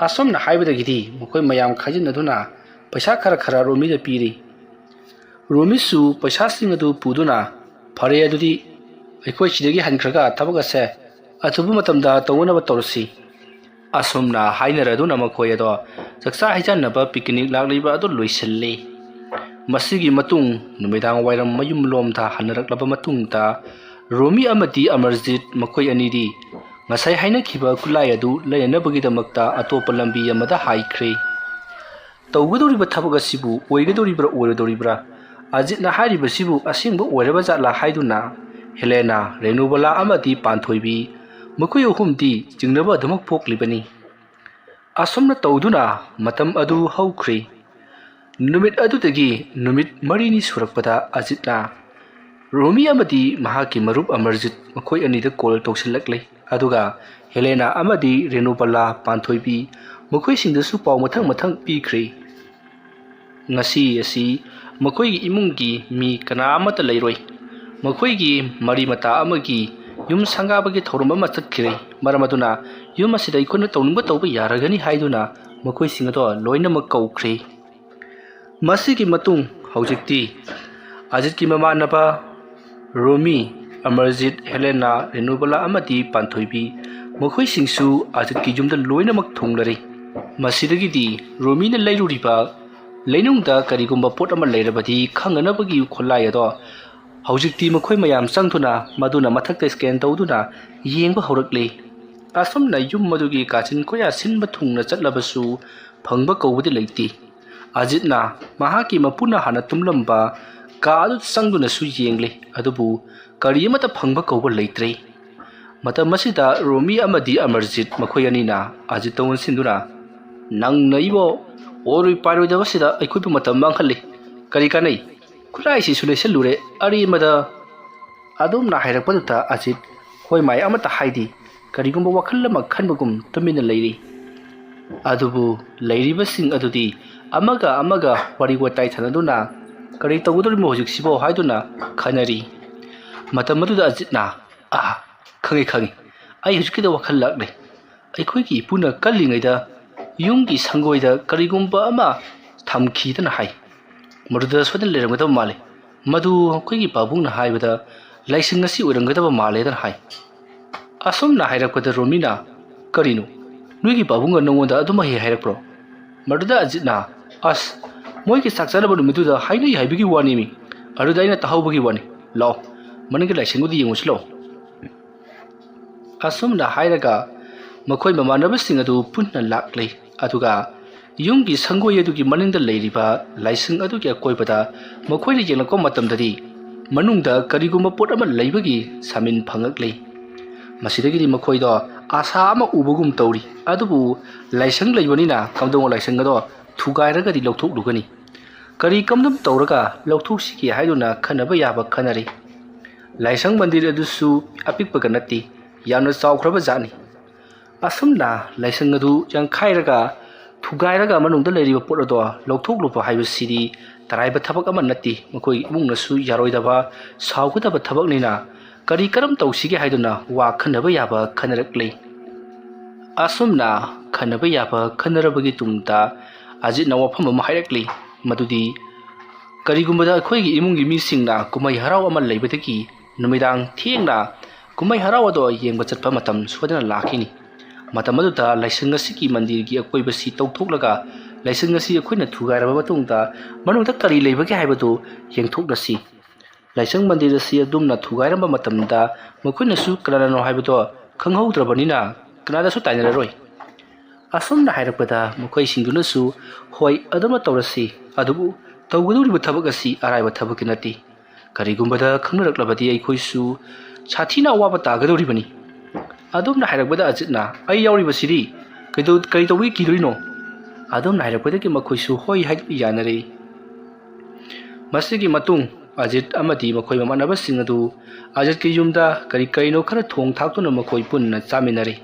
ꯑꯁꯨꯝꯅ ꯍꯥꯏꯕꯗꯒꯤꯗꯤ ꯃꯈꯣꯏ ꯃꯌꯥꯝ ꯈꯥꯏꯖꯤꯟꯅꯗꯨꯅ ꯄꯩꯁꯥ ꯈꯔ ꯈꯔ ꯔꯣꯃꯤꯗ ꯄꯤꯔꯤ꯫ ꯔꯣꯃꯤꯁꯨ ꯄꯩꯁꯥꯁꯤꯡ ꯑꯗꯨ ꯄꯨꯗꯨꯅ, "ꯐꯔꯦ, ꯑꯗꯨꯗꯤ ꯑꯩꯈꯣꯏ ꯁꯤꯗꯒꯤ ꯍꯟꯈ꯭ꯔꯒ ꯊꯕꯛ ꯑꯁꯦ ꯑꯊꯨꯕ ꯃꯇꯝꯗ ꯇꯧꯅꯅꯕ ꯇꯧꯔꯁꯤ"꯫ ꯑꯁꯨꯝꯅ ꯍꯥꯏꯅꯔꯗꯨꯅ ꯃꯈꯣꯏ ꯑꯗꯣ ꯆꯥꯛꯆꯥ ꯍꯩꯖꯥꯟꯅꯕ ꯄꯤꯀꯅꯤꯛ ꯂꯥꯛꯂꯤꯕ ꯑꯗꯨ ꯂꯣꯏꯁꯤꯜꯂꯤ꯫ ꯃꯁꯤꯒꯤ ꯃꯇꯨꯡ ꯅꯨꯃꯤꯗꯥꯡ ꯋꯥꯏꯔꯝ ꯃꯌꯨꯝꯂꯣꯝꯗ ꯍꯟꯅꯔꯛꯂꯕ ꯃꯇꯨꯡꯗ, ꯔꯣꯃꯤ ꯑꯃꯗꯤ ꯑꯃꯔꯖꯤꯠ ꯃꯈꯣꯏ ꯑꯅꯤꯗꯤ ꯉꯁꯥꯏ ꯍꯥꯏꯅꯈꯤꯕ ꯈꯨꯠꯂꯥꯏ ꯑꯗꯨ ꯂꯩꯅꯅꯕꯒꯤꯗꯃꯛꯇ ꯑꯇꯣꯞꯄ ꯂꯝꯕꯤ ꯑꯃꯗ ꯍꯥꯏꯈ꯭ꯔꯦ꯫ ꯇꯧꯒꯗꯧꯔꯤꯕ ꯊꯕꯛ ꯑꯁꯤꯕꯨ ꯑꯣꯏꯒꯗꯧꯔꯤꯕ꯭ꯔꯥ ꯑꯣꯏꯔꯣꯏꯗꯧꯔꯤꯕ꯭ꯔꯥ, ꯑꯖꯤꯠꯅ ꯍꯥꯏꯔꯤꯕꯁꯤꯕꯨ ꯑꯁꯦꯡꯕ ꯑꯣꯏꯔꯕ ꯖꯥꯠꯂꯥ ꯍꯥꯏꯗꯨꯅ ꯍꯦꯂꯦꯅꯥ, ꯔꯦꯅꯨꯕꯂꯥ ꯑꯃꯗꯤ ꯄꯥꯟꯊꯣꯏꯕꯤ ꯃꯈꯣꯏ ꯑꯍꯨꯝꯗꯤ ꯆꯤꯡꯅꯕ ꯑꯗꯨꯃꯛ ꯄꯣꯛꯂꯤꯕꯅꯤ꯫ ꯑꯁꯨꯝꯅ ꯇꯧꯗꯨꯅ ꯃꯇꯝ ꯑꯗꯨ ꯍꯧꯈ꯭ꯔꯦ꯫ ꯅꯨꯃꯤꯠ ꯑꯗꯨꯗꯒꯤ ꯅꯨꯃꯤꯠ ꯃꯔꯤꯅꯤ ꯁꯨꯔꯛꯄꯗ ꯑꯖꯤꯠꯅ ꯔꯣꯃꯤ ꯑꯃꯗꯤ ꯃꯍꯥꯛꯀꯤ ꯃꯔꯨꯞ ꯑꯃꯔꯖꯤꯠ ꯃꯈꯣꯏ ꯑꯅꯤꯗ ꯀꯣꯜ ꯇꯧꯁꯤꯜꯂꯛꯂꯦ꯫ ꯑꯗꯨꯒ ꯍꯦꯂꯦꯅꯥ ꯑꯃꯗꯤ ꯔꯦꯅꯨꯕꯂꯥ ꯄꯥꯟꯊꯣꯏꯕꯤ ꯃꯈꯣꯏꯁꯤꯡꯗꯁꯨ ꯄꯥꯎ ꯃꯊꯪ ꯃꯊꯪ ꯄꯤꯈ꯭ꯔꯦ꯫ ꯉꯁꯤ ꯑꯁꯤ ꯃꯈꯣꯏꯒꯤ ꯏꯃꯨꯡꯒꯤ ꯃꯤ ꯀꯅꯥ ꯑꯃꯠꯇ ꯂꯩꯔꯣꯏ꯫ ꯃꯈꯣꯏꯒꯤ ꯃꯔꯤ ꯃꯇꯥ ꯑꯃꯒꯤ ꯌꯨꯝ ꯁꯪꯒꯥꯕꯒꯤ ꯊꯧꯔꯝ ꯑꯃ ꯆꯠꯈꯤꯔꯦ꯫ ꯃꯔꯝ ꯑꯗꯨꯅ ꯌꯨꯝ ꯑꯁꯤꯗ ꯑꯩꯈꯣꯏꯅ ꯇꯧꯅꯤꯡꯕ ꯇꯧꯕ ꯌꯥꯔꯒꯅꯤ ꯍꯥꯏꯗꯨꯅ ꯃꯈꯣꯏꯁꯤꯡ ꯑꯗꯣ ꯂꯣꯏꯅꯃꯛ ꯀꯧꯈ꯭ꯔꯦ꯫ ꯃꯁꯤꯒꯤ ꯃꯇꯨꯡ ꯍꯧꯖꯤꯛꯇꯤ ꯑꯖꯤꯠꯀꯤ ꯃꯃꯥꯟꯅꯕ ꯔꯣꯃꯤ, ꯑꯃꯔꯖꯤꯠ, ꯍꯦꯂꯦꯅꯥ, ꯔꯦꯅꯨꯕꯂꯥ ꯑꯃꯗꯤ ꯄꯥꯟꯊꯣꯏꯕꯤ ꯃꯈꯣꯏꯁꯤꯡꯁꯨ ꯑꯖꯤꯠꯀꯤ ꯌꯨꯝꯗ ꯂꯣꯏꯅꯃꯛ ꯊꯨꯡꯂꯔꯦ꯫ ꯃꯁꯤꯗꯒꯤꯗꯤ ꯔꯣꯃꯤꯅ ꯂꯩꯔꯨꯔꯤꯕ ꯂꯩꯅꯨꯡꯗ ꯀꯔꯤꯒꯨꯝꯕ ꯄꯣꯠ ꯑꯃ ꯂꯩꯔꯕꯗꯤ ꯈꯪꯅꯅꯕꯒꯤ ꯈꯨꯠꯂꯥꯏ ꯑꯗꯣ ꯍꯧꯖꯤꯛꯇꯤ ꯃꯈꯣꯏ ꯃꯌꯥꯝ ꯆꯪꯗꯨꯅ ꯃꯗꯨꯅ ꯃꯊꯛꯇ ꯁ꯭ꯀꯦꯟ ꯇꯧꯗꯨꯅ ꯌꯦꯡꯕ ꯍꯧꯔꯛꯂꯦ꯫ ꯑꯁꯨꯝꯅ ꯌꯨꯝ ꯑꯗꯨꯒꯤ ꯀꯥꯆꯤꯟ ꯀꯣꯌꯥ ꯁꯤꯟꯕ ꯊꯨꯡꯅ ꯆꯠꯂꯕꯁꯨ ꯐꯪꯕ ꯀꯧꯕꯗꯤ ꯂꯩꯇꯦ꯫ ꯑꯖꯤꯠꯅ ꯃꯍꯥꯛꯀꯤ ꯃꯄꯨꯅ ꯍꯥꯟꯅ ꯇꯨꯝꯂꯝꯕ ꯀꯥ ꯑꯗꯨ ꯆꯪꯗꯨꯅꯁꯨ ꯌꯦꯡꯂꯦ, ꯑꯗꯨꯕꯨ ꯀꯔꯤ ꯑꯃꯠꯇ ꯐꯪꯕ ꯀꯧꯕ ꯂꯩꯇ꯭ꯔꯦ꯫ ꯃꯇꯝ ꯑꯁꯤꯗ ꯔꯣꯃꯤ ꯑꯃꯗꯤ ꯑꯃꯔꯖꯤꯠ ꯃꯈꯣꯏ ꯑꯅꯤꯅ ꯑꯖꯤꯠꯇ ꯑꯣꯟꯁꯤꯟꯗꯨꯅ, "ꯅꯪꯅ ꯑꯩꯕꯨ ꯑꯣꯏꯔꯣꯏ ꯄꯥꯏꯔꯣꯏꯗꯕꯁꯤꯗ ꯑꯩꯈꯣꯏꯕꯨ ꯃꯇꯝ ꯃꯥꯡꯍꯜꯂꯤ꯫ ꯀꯔꯤ ꯀꯥꯟꯅꯩ? ꯈꯨꯠꯂꯥꯏꯁꯤꯁꯨ ꯂꯩꯁꯜꯂꯨꯔꯦ꯫ ꯑꯔꯦꯝꯕꯗ ꯑꯗꯨꯝꯅ ꯍꯥꯏꯔꯛꯄꯗꯨꯗ ꯑꯖꯤꯠ ꯍꯣꯏ ꯃꯥꯏ ꯑꯃꯠꯇ ꯍꯥꯏꯗꯦ꯫ ꯀꯔꯤꯒꯨꯝꯕ ꯋꯥꯈꯜ ꯑꯃ ꯈꯟꯕꯒꯨꯝ ꯇꯨꯃꯤꯟꯅ ꯂꯩꯔꯤ꯫ ꯑꯗꯨꯕꯨ ꯂꯩꯔꯤꯕꯁꯤꯡ ꯑꯗꯨꯗꯤ ꯑꯃꯒ ꯑꯃꯒ ꯋꯥꯔꯤ ꯋꯥꯇꯥꯏ ꯁꯥꯟꯅꯗꯨꯅ ꯀꯔꯤ ꯇꯧꯒꯗꯧꯔꯤꯕꯅꯣ ꯍꯧꯖꯤꯛꯁꯤꯕꯣ ꯍꯥꯏꯗꯨꯅ ꯈꯟꯅꯔꯤ꯫ ꯃꯇꯝ ꯑꯗꯨꯗ ꯑꯖꯤꯠꯅ, "ꯑꯥ, ꯈꯪꯉꯤ, ꯈꯪꯉꯤ꯫ ꯑꯩ ꯍꯧꯖꯤꯛꯀꯤꯗ ꯋꯥꯈꯜ ꯂꯥꯛꯂꯦ꯫ ꯑꯩꯈꯣꯏꯒꯤ ꯏꯄꯨꯅ ꯀꯜꯂꯤꯉꯩꯗ ꯌꯨꯝꯒꯤ ꯁꯪꯒꯣꯏꯗ ꯀꯔꯤꯒꯨꯝꯕ ꯑꯃ ꯊꯝꯈꯤꯗꯅ ꯍꯥꯏ꯫ ꯃꯗꯨꯗ ꯁꯣꯏꯗꯅ ꯂꯩꯔꯝꯒꯗꯕ ꯃꯥꯜꯂꯤ꯫ ꯃꯗꯨ ꯑꯩꯈꯣꯏꯒꯤ ꯄꯥꯕꯨꯡꯅ ꯍꯥꯏꯕꯗ ꯂꯥꯏꯁꯪ ꯑꯁꯤ ꯑꯣꯏꯔꯝꯒꯗꯕ ꯃꯥꯜꯂꯦꯗꯅ ꯍꯥꯏ꯫" ꯑꯁꯨꯝꯅ ꯍꯥꯏꯔꯛꯄꯗ ꯔꯣꯃꯤꯅ, "ꯀꯔꯤꯅꯣ? ꯅꯣꯏꯒꯤ ꯄꯥꯕꯨꯡꯒ ꯅꯉꯣꯟꯗ ꯑꯗꯨꯃꯛ ꯍꯦꯛ ꯍꯥꯏꯔꯛꯄ꯭ꯔꯣ?" ꯃꯗꯨꯗ ꯑꯖꯤꯠꯅ, "ꯑꯁ, ꯃꯣꯏꯒꯤ ꯆꯥꯛ ꯆꯥꯅꯕ ꯅꯨꯃꯤꯠꯇꯨꯗ ꯍꯥꯏꯅꯩ ꯍꯥꯏꯕꯒꯤ ꯋꯥꯅꯤꯃꯤ꯫ ꯑꯗꯨꯗ ꯑꯩꯅ ꯇꯥꯍꯧꯕꯒꯤ ꯋꯥꯅꯤ꯫ ꯂꯥꯛꯑꯣ, ꯃꯅꯤꯡꯒꯤ ꯂꯥꯏꯁꯪꯗꯨꯗ ꯌꯦꯡꯉꯨꯁꯤ ꯂꯥꯛꯑꯣ꯫" ꯑꯁꯨꯝꯅ ꯍꯥꯏꯔꯒ ꯃꯈꯣꯏ ꯃꯃꯥꯟꯅꯕꯁꯤꯡ ꯑꯗꯨ ꯄꯨꯟꯅ ꯂꯥꯛꯂꯦ꯫ ꯑꯗꯨꯒ ꯌꯨꯝꯒꯤ ꯁꯪꯒꯣꯏ ꯑꯗꯨꯒꯤ ꯃꯅꯤꯡꯗ ꯂꯩꯔꯤꯕ ꯂꯥꯏꯁꯪ ꯑꯗꯨꯒꯤ ꯑꯀꯣꯏꯕꯗ ꯃꯈꯣꯏꯅ ꯌꯦꯡꯂꯛꯄ ꯃꯇꯝꯗꯗꯤ ꯃꯅꯨꯡꯗ ꯀꯔꯤꯒꯨꯝꯕ ꯄꯣꯠ ꯑꯃ ꯂꯩꯕꯒꯤ ꯁꯥꯃꯤꯟ ꯐꯪꯂꯛꯂꯤ꯫ ꯃꯁꯤꯗꯒꯤꯗꯤ ꯃꯈꯣꯏꯗꯣ ꯑꯥꯁꯥ ꯑꯃ ꯎꯕꯒꯨꯝ ꯇꯧꯔꯤ꯫ ꯑꯗꯨꯕꯨ ꯂꯥꯏꯁꯪ ꯂꯩꯕꯅꯤꯅ ꯀꯝꯗꯧꯅ ꯂꯥꯏꯁꯪ ꯑꯗꯣ ꯊꯨꯒꯥꯏꯔꯒꯗꯤ ꯂꯧꯊꯣꯛꯂꯨꯒꯅꯤ? ꯀꯔꯤ ꯀꯝꯗꯝ ꯇꯧꯔꯒ ꯂꯧꯊꯣꯛꯁꯤꯒꯦ ꯍꯥꯏꯗꯨꯅ ꯈꯟꯅꯕ ꯌꯥꯕ ꯈꯟꯅꯔꯤ꯫ ꯂꯥꯏꯁꯪ ꯃꯟꯗꯤꯔ ꯑꯗꯨꯁꯨ ꯑꯄꯤꯛꯄꯒ ꯅꯠꯇꯦ, ꯌꯥꯝꯅ ꯆꯥꯎꯈ꯭ꯔꯕ ꯖꯥꯠꯅꯤ꯫ ꯑꯁꯨꯝꯅ ꯂꯥꯏꯁꯪ ꯑꯗꯨ ꯌꯥꯡꯈꯥꯏꯔꯒ ꯊꯨꯒꯥꯏꯔꯒ ꯃꯅꯨꯡꯗ ꯂꯩꯔꯤꯕ ꯄꯣꯠ ꯑꯗꯣ ꯂꯧꯊꯣꯛꯂꯨꯕ ꯍꯥꯏꯕꯁꯤꯗꯤ ꯇꯔꯥꯏꯕ ꯊꯕꯛ ꯑꯃ ꯅꯠꯇꯦ꯫ ꯃꯈꯣꯏ ꯏꯃꯨꯡꯅꯁꯨ ꯌꯥꯔꯣꯏꯗꯕ, ꯁꯥꯎꯒꯗꯕ ꯊꯕꯛꯅꯤꯅ ꯀꯔꯤ ꯀꯔꯝ ꯇꯧꯁꯤꯒꯦ ꯍꯥꯏꯗꯨꯅ ꯋꯥ ꯈꯟꯅꯕ ꯌꯥꯕ ꯈꯟꯅꯔꯛꯂꯤ꯫ ꯑꯁꯨꯝꯅ ꯈꯟꯅꯕ ꯌꯥꯕ ꯈꯟꯅꯔꯕꯒꯤ ꯇꯨꯡꯗ ꯑꯖꯤꯠꯅ ꯋꯥꯐꯝ ꯑꯃ ꯍꯥꯏꯔꯛꯂꯤ, ꯃꯗꯨꯗꯤ ꯀꯔꯤꯒꯨꯝꯕꯗ ꯑꯩꯈꯣꯏꯒꯤ ꯏꯃꯨꯡꯒꯤ ꯃꯤꯁꯤꯡꯅ ꯀꯨꯝꯍꯩ ꯍꯔꯥꯎ ꯑꯃ ꯂꯩꯕꯗꯒꯤ ꯅꯨꯃꯤꯗꯥꯡ ꯊꯦꯡꯅ ꯀꯨꯝꯍꯩ ꯍꯔꯥꯎ ꯑꯗꯣ ꯌꯦꯡꯕ ꯆꯠꯄ ꯃꯇꯝ ꯁꯣꯏꯗꯅ ꯂꯥꯛꯈꯤꯅꯤ꯫ ꯃꯇꯝ ꯑꯗꯨꯗ ꯂꯥꯏꯁꯪ ꯑꯁꯤꯒꯤ ꯃꯟꯗꯤꯔꯒꯤ ꯑꯀꯣꯏꯕꯁꯤ ꯇꯧꯊꯣꯛꯂꯒ ꯂꯥꯏꯁꯪ ꯑꯁꯤ ꯑꯩꯈꯣꯏꯅ ꯊꯨꯒꯥꯏꯔꯕ ꯃꯇꯨꯡꯗ ꯃꯅꯨꯡꯗ ꯀꯔꯤ ꯂꯩꯕꯒꯦ ꯍꯥꯏꯕꯗꯨ ꯌꯦꯡꯊꯣꯛꯂꯁꯤ꯫ ꯂꯥꯏꯁꯪ ꯃꯟꯗꯤꯔ ꯑꯁꯤ ꯑꯗꯨꯝꯅ ꯊꯨꯒꯥꯏꯔꯝꯕ ꯃꯇꯝꯗ ꯃꯈꯣꯏꯅꯁꯨ ꯀꯅꯥꯅꯅꯣ ꯍꯥꯏꯕꯗꯣ ꯈꯪꯍꯧꯗ꯭ꯔꯕꯅꯤꯅ ꯀꯅꯥꯗꯁꯨ ꯇꯥꯏꯅꯔꯔꯣꯏ꯫ ꯑꯁꯨꯝꯅ ꯍꯥꯏꯔꯛꯄꯗ ꯃꯈꯣꯏꯁꯤꯡꯗꯨꯅꯁꯨ, "ꯍꯣꯏ, ꯑꯗꯨꯃ ꯇꯧꯔꯁꯤ, ꯑꯗꯨꯕꯨ ꯇꯧꯒꯗꯧꯔꯤꯕ ꯊꯕꯛ ꯑꯁꯤ ꯑꯔꯥꯏꯕ ꯊꯕꯛꯇꯤ ꯅꯠꯇꯦ꯫ ꯀꯔꯤꯒꯨꯝꯕꯗ ꯈꯪꯅꯔꯛꯂꯕꯗꯤ ꯑꯩꯈꯣꯏꯁꯨ ꯁꯥꯊꯤꯅ ꯑꯋꯥꯕ ꯇꯥꯒꯗꯧꯔꯤꯕꯅꯤ꯫" ꯑꯗꯨꯝꯅ ꯍꯥꯏꯔꯛꯄꯗ ꯑꯖꯤꯠꯅ, "ꯑꯩ ꯌꯥꯎꯔꯤꯕꯁꯤꯗꯤ ꯀꯩꯗꯧ-, ꯀꯔꯤ ꯇꯧꯕꯒꯤ ꯀꯤꯗꯣꯔꯤꯅꯣ? ꯑꯗꯨꯝꯅ ꯍꯥꯏꯔꯛꯄꯗꯒꯤ ꯃꯈꯣꯏꯁꯨ ꯍꯣꯏ ꯍꯥꯏꯗꯨꯅ ꯌꯥꯅꯔꯛꯏ꯫ ꯃꯁꯤꯒꯤ ꯃꯇꯨꯡ ꯑꯖꯤꯠ ꯑꯃꯗꯤ ꯃꯈꯣꯏ ꯃꯃꯥꯟꯅꯕꯁꯤꯡ ꯑꯗꯨ ꯑꯖꯤꯠꯀꯤ ꯌꯨꯝꯗ ꯀꯔꯤ ꯀꯔꯤꯅꯣ ꯈꯔ ꯊꯣꯡ ꯊꯥꯛꯇꯨꯅ ꯃꯈꯣꯏ ꯄꯨꯟꯅ ꯆꯥꯃꯤꯟꯅꯔꯤ꯫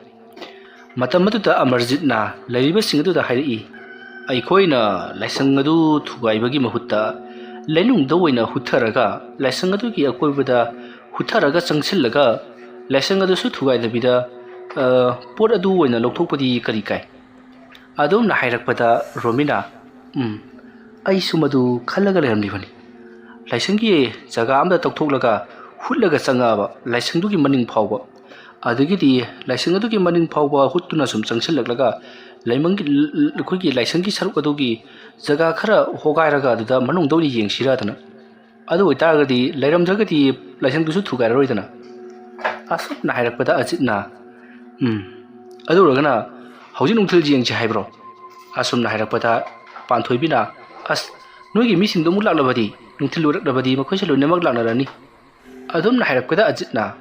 ꯃꯇꯝ ꯑꯗꯨꯗ ꯑꯃꯔꯖꯤꯠꯅ ꯂꯩꯔꯤꯕꯁꯤꯡ ꯑꯗꯨꯗ ꯍꯥꯏꯔꯛꯏ, "ꯑꯩꯈꯣꯏꯅ ꯂꯥꯏꯁꯪ ꯑꯗꯨ ꯊꯨꯒꯥꯏꯕꯒꯤ ꯃꯍꯨꯠꯇ ꯂꯩꯅꯨꯡꯗ ꯑꯣꯏꯅ ꯍꯨꯠꯊꯔꯒ, ꯂꯥꯏꯁꯪ ꯑꯗꯨꯒꯤ ꯑꯀꯣꯏꯕꯗ ꯍꯨꯠꯊꯔꯒ ꯆꯪꯁꯤꯜꯂꯒ ꯂꯥꯏꯁꯪ ꯑꯗꯨꯁꯨ ꯊꯨꯒꯥꯏꯗꯕꯤꯗ, ꯑ, ꯄꯣꯠ ꯑꯗꯨ ꯑꯣꯏꯅ ꯂꯧꯊꯣꯛꯄꯗꯤ ꯀꯔꯤ ꯀꯥꯏ?" ꯑꯗꯨꯝꯅ ꯍꯥꯏꯔꯛꯄꯗ ꯔꯣꯃꯤꯅ, "ꯎꯝ, ꯑꯩꯁꯨ ꯃꯗꯨ ꯈꯜꯂꯒ ꯂꯩꯔꯝꯂꯤꯕꯅꯤ꯫ ꯂꯥꯏꯁꯪꯒꯤ ꯖꯒꯥ ꯑꯃꯗ ꯇꯧꯊꯣꯛꯂꯒ ꯍꯨꯠꯂꯒ ꯆꯪꯉꯛꯑꯕ ꯂꯥꯏꯁꯪꯗꯨꯒꯤ ꯃꯅꯤꯡ ꯐꯥꯎꯕ, ꯑꯗꯒꯤꯗꯤ ꯂꯥꯏꯁꯪ ꯑꯗꯨꯒꯤ ꯃꯅꯤꯡ ꯐꯥꯎꯕ ꯍꯨꯠꯇꯨꯅ ꯁꯨꯝ ꯆꯪꯁꯤꯜꯂꯛꯂꯒ ꯂꯩꯃꯪꯒꯤ, ꯑꯩꯈꯣꯏꯒꯤ ꯂꯥꯏꯁꯪꯒꯤ ꯁꯔꯨꯛ ꯑꯗꯨꯒꯤ ꯖꯒꯥ ꯈꯔ ꯍꯣꯒꯥꯏꯔꯒ ꯑꯗꯨꯗ ꯃꯅꯨꯡꯗ ꯑꯣꯏꯅ ꯌꯦꯡꯁꯤꯔꯥꯗꯅ꯫ ꯑꯗꯨ ꯑꯣꯏꯇꯥꯔꯒꯗꯤ ꯂꯩꯔꯝꯗ꯭ꯔꯒꯗꯤ ꯂꯥꯏꯁꯪꯗꯨꯁꯨ ꯊꯨꯒꯥꯏꯔꯔꯣꯏꯗꯅ?" ꯑꯁꯨꯝꯅ ꯍꯥꯏꯔꯛꯄꯗ ꯑꯖꯤꯠꯅ, "ꯎꯝ, ꯑꯗꯨ ꯑꯣꯏꯔꯒꯅ ꯍꯧꯖꯤꯛ ꯅꯨꯡꯊꯤꯜ ꯌꯦꯡꯁꯤ ꯍꯥꯏꯕ꯭ꯔꯣ?" ꯑꯁꯨꯝꯅ ꯍꯥꯏꯔꯛꯄꯗ ꯄꯥꯟꯊꯣꯏꯕꯤꯅ, "ꯑꯁ, ꯅꯣꯏꯒꯤ ꯃꯤꯁꯤꯡꯗꯣ ꯑꯃꯨꯛ ꯂꯥꯛꯂꯕꯗꯤ, ꯅꯨꯡꯊꯤꯜ ꯑꯣꯏꯔꯛꯂꯕꯗꯤ ꯃꯈꯣꯏꯁꯦ ꯂꯣꯏꯅꯃꯛ ꯂꯥꯛꯅꯔꯅꯤ꯫" ꯑꯗꯨꯝꯅ ꯍꯥꯏꯔꯛꯄꯗ ꯑꯖꯤꯠꯅ,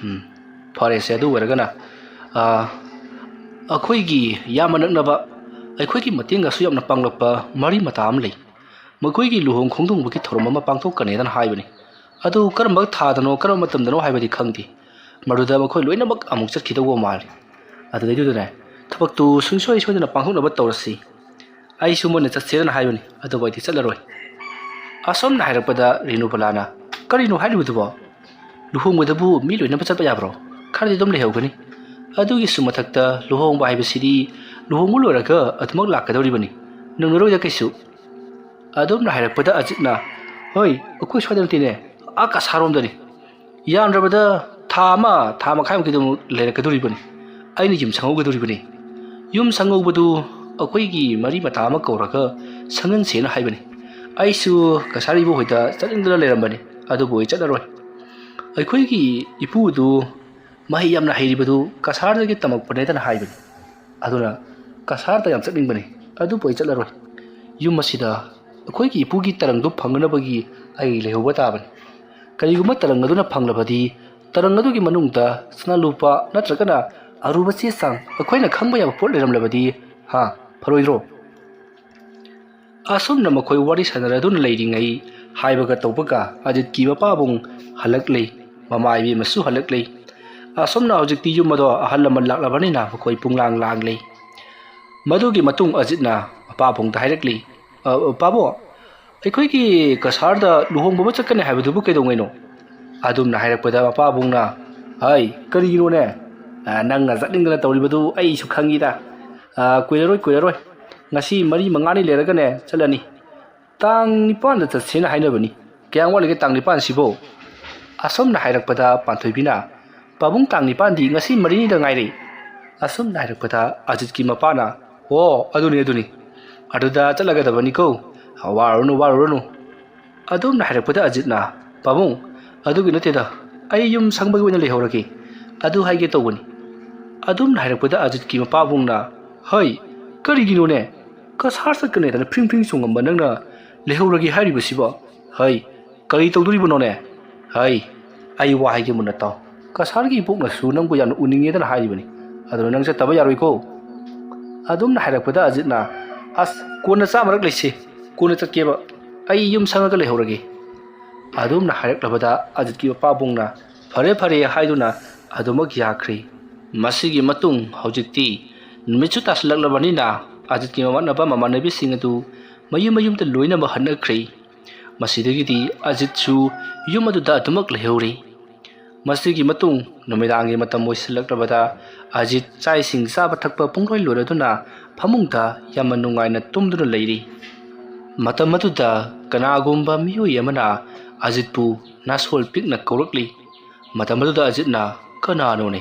"ꯎꯝ, ꯐꯔꯦꯁꯦ, ꯑꯗꯨ ꯑꯣꯏꯔꯒꯅ, ꯑꯥ, ꯑꯩꯈꯣꯏꯒꯤ ꯌꯥꯝꯅ ꯅꯛꯅꯕ, ꯑꯩꯈꯣꯏꯒꯤ ꯃꯇꯦꯡꯒꯁꯨ ꯌꯥꯝꯅ ꯄꯥꯡꯂꯛꯄ ꯃꯔꯤ ꯃꯇꯥ ꯑꯃ ꯂꯩ꯫ ꯃꯈꯣꯏꯒꯤ ꯂꯨꯍꯣꯡ ꯈꯣꯡꯗꯣꯡꯕꯒꯤ ꯊꯧꯔꯝ ꯑꯃ ꯄꯥꯡꯊꯣꯛꯀꯅꯦꯗꯅ ꯍꯥꯏꯕꯅꯤ꯫ ꯑꯗꯨ ꯀꯔꯝꯕ ꯊꯥꯗꯅꯣ, ꯀꯔꯝꯕ ꯃꯇꯝꯗꯅꯣ ꯍꯥꯏꯕꯗꯤ ꯈꯪꯗꯦ꯫ ꯃꯗꯨꯗ ꯃꯈꯣꯏ ꯂꯣꯏꯅꯃꯛ ꯑꯃꯨꯛ ꯆꯠꯈꯤꯗꯧꯕ ꯃꯥꯜꯂꯤ꯫ ꯑꯗꯨꯗꯩꯗꯨꯗꯅꯦ, ꯊꯕꯛꯇꯨ ꯁꯨꯡꯁꯣꯏ ꯁꯣꯏꯗꯅ ꯄꯥꯡꯊꯣꯛꯅꯕ ꯇꯧꯔꯁꯤ꯫ ꯑꯩꯁꯨ ꯃꯣꯏꯅ ꯆꯠꯁꯦꯅ ꯍꯥꯏꯕꯅꯤ, ꯑꯗꯨꯕꯨ ꯑꯩꯗꯤ ꯆꯠꯂꯔꯣꯏ꯫" ꯑꯁꯣꯝꯅ ꯍꯥꯏꯔꯛꯄꯗ ꯔꯦꯅꯨꯕꯂꯥꯅ, "ꯀꯔꯤꯅꯣ ꯍꯥꯏꯔꯤꯕꯗꯨꯕꯣ? ꯂꯨꯍꯣꯡꯕꯗꯕꯨ ꯃꯤ ꯂꯣꯏꯅꯃꯛ ꯆꯠꯄ ꯌꯥꯕ꯭ꯔꯣ? ꯈꯔꯗꯤ ꯑꯗꯨꯝ ꯂꯩꯍꯧꯒꯅꯤ꯫ ꯑꯗꯨꯒꯤꯁꯨ ꯃꯊꯛꯇ ꯂꯨꯍꯣꯡꯕ ꯍꯥꯏꯕꯁꯤꯗꯤ ꯂꯨꯍꯣꯡꯕ ꯂꯣꯏꯔꯒ ꯑꯗꯨꯃꯛ ꯂꯥꯛꯀꯗꯧꯔꯤꯕꯅꯤ꯫ ꯅꯪꯅꯔꯣꯏꯗ ꯀꯩꯁꯨ꯫" ꯑꯗꯨꯝꯅ ꯍꯥꯏꯔꯛꯄꯗ ꯑꯖꯤꯠꯅ, "ꯍꯣꯏ, ꯑꯩꯈꯣꯏ ꯁ꯭ꯋꯥꯏꯗ ꯅꯠꯇꯦꯅꯦ, ꯑꯥ ꯀꯁꯥꯔꯣꯝꯗꯅꯤ꯫ ꯌꯥꯝꯗ꯭ꯔꯕꯗ ꯊꯥ ꯑꯃ, ꯊꯥ ꯃꯈꯥꯏꯃꯨꯛꯀꯤꯗꯃꯨꯛ ꯂꯩꯔꯛꯀꯗꯧꯔꯤꯕꯅꯤ꯫ ꯑꯩꯅ ꯌꯨꯝ ꯁꯪꯍꯧꯒꯗꯧꯔꯤꯕꯅꯤ꯫ ꯌꯨꯝ ꯁꯪꯍꯧꯕꯗꯨ ꯑꯩꯈꯣꯏꯒꯤ ꯃꯔꯤ ꯃꯇꯥ ꯑꯃ ꯀꯧꯔꯒ ꯁꯪꯍꯟꯁꯦꯅ ꯍꯥꯏꯕꯅꯤ꯫ ꯑꯩꯁꯨ ꯀꯁꯥꯔ ꯏꯕꯣ ꯍꯣꯏꯗ ꯆꯠꯅꯤꯡꯗꯅ ꯂꯩꯔꯝꯕꯅꯤ, ꯑꯗꯨꯕꯨ ꯑꯩ ꯆꯠꯂꯔꯣꯏ꯫ ꯑꯩꯈꯣꯏꯒꯤ ꯏꯄꯨꯗꯨ ꯃꯍꯩ ꯌꯥꯝꯅ ꯍꯩꯔꯤꯕꯗꯨ ꯀꯁꯥꯔꯗꯒꯤ ꯇꯝꯃꯛꯄꯅꯦꯗꯅ ꯍꯥꯏꯕꯅꯤ꯫ ꯑꯗꯨꯅ ꯀꯁꯥꯔꯗ ꯌꯥꯝ ꯆꯠꯅꯤꯡꯕꯅꯤ, ꯑꯗꯨꯕꯨ ꯑꯩ ꯆꯠꯂꯔꯣꯏ꯫ ꯌꯨꯝ ꯑꯁꯤꯗ ꯑꯩꯈꯣꯏꯒꯤ ꯏꯄꯨꯒꯤ ꯇꯔꯪꯗꯨ ꯐꯪꯅꯅꯕꯒꯤ ꯑꯩ ꯂꯩꯍꯧꯕ ꯇꯥꯕꯅꯤ꯫ ꯀꯔꯤꯒꯨꯝꯕ ꯇꯔꯪ ꯑꯗꯨꯅ ꯐꯪꯂꯕꯗꯤ, ꯇꯔꯪ ꯑꯗꯨꯒꯤ ꯃꯅꯨꯡꯗ ꯁꯅꯥ ꯂꯨꯄꯥ ꯅꯠꯇ꯭ꯔꯒꯅ ꯑꯔꯨꯕ ꯆꯦ ꯆꯥꯡ ꯑꯩꯈꯣꯏꯅ ꯈꯪꯕ ꯌꯥꯕ ꯄꯣꯠ ꯂꯩꯔꯝꯂꯕꯗꯤ, ꯍꯥ, ꯐꯔꯣꯏꯗ꯭ꯔꯣ?" ꯑꯁꯨꯝꯅ ꯃꯈꯣꯏ ꯋꯥꯔꯤ ꯁꯥꯟꯅꯔꯗꯨꯅ ꯂꯩꯔꯤꯉꯩ, ꯍꯥꯏꯕꯒ ꯇꯧꯕꯒ ꯑꯖꯤꯠꯀꯤ ꯃꯄꯥꯕꯨꯡ ꯍꯜꯂꯛꯂꯦ꯫ ꯃꯃꯥ ꯏꯕꯦꯝꯃꯁꯨ ꯍꯜꯂꯛꯂꯦ꯫ ꯑꯁꯨꯝꯅ ꯍꯧꯖꯤꯛꯇꯤ ꯌꯨꯝ ꯑꯗꯣ ꯑꯍꯜ ꯂꯃꯟ ꯂꯥꯛꯂꯕꯅꯤꯅ ꯃꯈꯣꯏ ꯄꯨꯡꯂꯥꯡ ꯂꯥꯡꯂꯦ꯫ ꯃꯗꯨꯒꯤ ꯃꯇꯨꯡ ꯑꯖꯤꯠꯅ ꯃꯄꯥꯕꯨꯡꯗ ꯍꯥꯏꯔꯛꯂꯤ, "ꯑ, ꯄꯥꯕꯨꯡ, ꯑꯩꯈꯣꯏꯒꯤ ꯀꯁꯥꯔꯗ ꯂꯨꯍꯣꯡꯕ ꯑꯃ ꯆꯠꯀꯅꯤ ꯍꯥꯏꯕꯗꯨꯕꯨ ꯀꯩꯗꯧꯉꯩꯅꯣ?" ꯑꯗꯨꯝꯅ ꯍꯥꯏꯔꯛꯄꯗ ꯃꯄꯥꯕꯨꯡꯅ, "ꯍꯩ, ꯀꯔꯤꯒꯤꯅꯣꯅꯦ? ꯑ, ꯅꯪꯅ ꯆꯠꯅꯤꯡꯗꯅ ꯇꯧꯔꯤꯕꯗꯨ ꯑꯩꯁꯨ ꯈꯪꯉꯤꯗ꯫ ꯑ, ꯀꯨꯏꯔꯔꯣꯏ, ꯀꯨꯏꯔꯔꯣꯏ꯫ ꯉꯁꯤ ꯃꯔꯤ ꯃꯉꯥꯅꯤ ꯂꯩꯔꯒꯅꯦ ꯆꯠꯂꯅꯤ꯫ ꯇꯥꯡ ꯅꯤꯄꯥꯟꯗ ꯆꯠꯁꯦꯅ ꯍꯥꯏꯅꯕꯅꯤ꯫ ꯀꯌꯥꯝ ꯋꯥꯠꯂꯤꯒꯦ ꯇꯥꯡ ꯅꯤꯄꯥꯟꯁꯤꯕꯣ?" ꯑꯁꯨꯝꯅ ꯍꯥꯏꯔꯛꯄꯗ ꯄꯥꯟꯊꯣꯏꯕꯤꯅ, "ꯄꯥꯕꯨꯡ, ꯇꯥꯡ ꯅꯤꯄꯥꯟꯗꯤ ꯉꯁꯤ ꯃꯔꯤꯅꯤꯗ ꯉꯥꯏꯔꯦ꯫" ꯑꯁꯨꯝꯅ ꯍꯥꯏꯔꯛꯄꯗ ꯑꯖꯤꯠꯀꯤ ꯃꯄꯥꯅ, "ꯑꯣ, ꯑꯗꯨꯅꯤ, ꯑꯗꯨꯅꯤ꯫ ꯑꯗꯨꯗ ꯆꯠꯂꯒꯗꯕꯅꯤꯀꯣ꯫ ꯋꯥꯔꯨꯔꯅꯨ, ꯋꯥꯔꯨꯔꯅꯨ꯫" ꯑꯗꯨꯝꯅ ꯍꯥꯏꯔꯛꯄꯗ ꯑꯖꯤꯠꯅ, "ꯄꯥꯕꯨꯡ, ꯑꯗꯨꯒꯤ ꯅꯠꯇꯦꯗ, ꯑꯩ ꯌꯨꯝ ꯁꯪꯕꯒꯤ ꯑꯣꯏꯅ ꯂꯩꯍꯧꯔꯒꯦ, ꯑꯗꯨ ꯍꯥꯏꯒꯦ ꯇꯧꯕꯅꯤ꯫" ꯑꯗꯨꯝꯅ ꯍꯥꯏꯔꯛꯄꯗ ꯑꯖꯤꯠꯀꯤ ꯃꯄꯥꯕꯨꯡꯅ, "ꯍꯩ, ꯀꯔꯤꯒꯤꯅꯣꯅꯦ? ꯀꯁꯥꯔ ꯆꯠꯀꯅꯦꯗꯅ ꯐ꯭ꯔꯤꯡ ꯐ꯭ꯔꯤꯡ ꯆꯣꯡꯉꯝꯕ ꯅꯪꯅ ꯂꯩꯍꯧꯔꯒꯦ ꯍꯥꯏꯔꯤꯕꯁꯤꯕꯣ? ꯍꯩ, ꯀꯔꯤ ꯇꯧꯗꯣꯔꯤꯕꯅꯣꯅꯦ? ꯍꯩ, ꯑꯩ ꯋꯥ ꯍꯥꯏꯒꯦ ꯃꯨꯟꯅ ꯇꯥꯎ꯫ ꯀꯁꯥꯔꯒꯤ ꯏꯕꯣꯛꯅꯁꯨ ꯅꯪꯕꯨ ꯌꯥꯝꯅ ꯎꯅꯤꯡꯉꯦꯗꯅ ꯍꯥꯏꯔꯤꯕꯅꯤ꯫ ꯑꯗꯨꯅ ꯅꯪ ꯆꯠꯇꯕ ꯌꯥꯔꯣꯏꯀꯣ꯫" ꯑꯗꯨꯝꯅ ꯍꯥꯏꯔꯛꯄꯗ ꯑꯖꯤꯠꯅ, "ꯑꯁ, ꯀꯣꯟꯅ ꯆꯥꯃꯔꯛ ꯂꯩꯁꯤ, ꯀꯣꯟꯅ ꯆꯠꯀꯦꯕ꯫ ꯑꯩ ꯌꯨꯝ ꯁꯪꯉꯒ ꯂꯩꯍꯧꯔꯒꯦ꯫" ꯑꯗꯨꯝꯅ ꯍꯥꯏꯔꯛꯂꯕꯗ ꯑꯖꯤꯠꯀꯤ ꯃꯄꯥꯕꯨꯡꯅ, "ꯐꯔꯦ, ꯐꯔꯦ" ꯍꯥꯏꯗꯨꯅ ꯑꯗꯨꯃꯛ ꯌꯥꯈ꯭ꯔꯦ꯫ ꯃꯁꯤꯒꯤ ꯃꯇꯨꯡ ꯍꯧꯖꯤꯛꯇꯤ ꯅꯨꯃꯤꯠꯁꯨ ꯇꯥꯁꯤꯜꯂꯛꯂꯕꯅꯤꯅ ꯑꯖꯤꯠꯀꯤ ꯃꯃꯥꯟꯅꯕ ꯃꯃꯥꯟꯅꯕꯤꯁꯤꯡ ꯑꯗꯨ ꯃꯌꯨꯝ ꯃꯌꯨꯝꯗ ꯂꯣꯏꯅꯃꯛ ꯍꯟꯅꯈ꯭ꯔꯦ꯫ ꯃꯁꯤꯗꯒꯤꯗꯤ ꯑꯖꯤꯠꯁꯨ ꯌꯨꯝ ꯑꯗꯨꯗ ꯑꯗꯨꯃꯛ ꯂꯩꯍꯧꯔꯦ꯫ ꯃꯁꯤꯒꯤ ꯃꯇꯨꯡ ꯅꯨꯃꯤꯗꯥꯡꯒꯤ ꯃꯇꯝ ꯑꯣꯏꯁꯤꯜꯂꯛꯂꯕꯗ ꯑꯖꯤꯠ ꯆꯥꯛ ꯏꯁꯤꯡ ꯆꯥꯕ ꯊꯛꯄ ꯄꯨꯡꯂꯣꯏ ꯂꯣꯏꯔꯗꯨꯅ ꯐꯃꯨꯡꯗ ꯌꯥꯝꯅ ꯅꯨꯡꯉꯥꯏꯅ ꯇꯨꯝꯗꯨꯅ ꯂꯩꯔꯤ꯫ ꯃꯇꯝ ꯑꯗꯨꯗ ꯀꯅꯥꯒꯨꯝꯕ ꯃꯤꯑꯣꯏ ꯑꯃꯅ ꯑꯖꯤꯠꯄꯨ ꯅꯥꯁꯣꯜ ꯄꯤꯛꯅ ꯀꯧꯔꯛꯂꯤ꯫ ꯃꯇꯝ ꯑꯗꯨꯗ ꯑꯖꯤꯠꯅ, "ꯀꯅꯥꯅꯣꯅꯦ?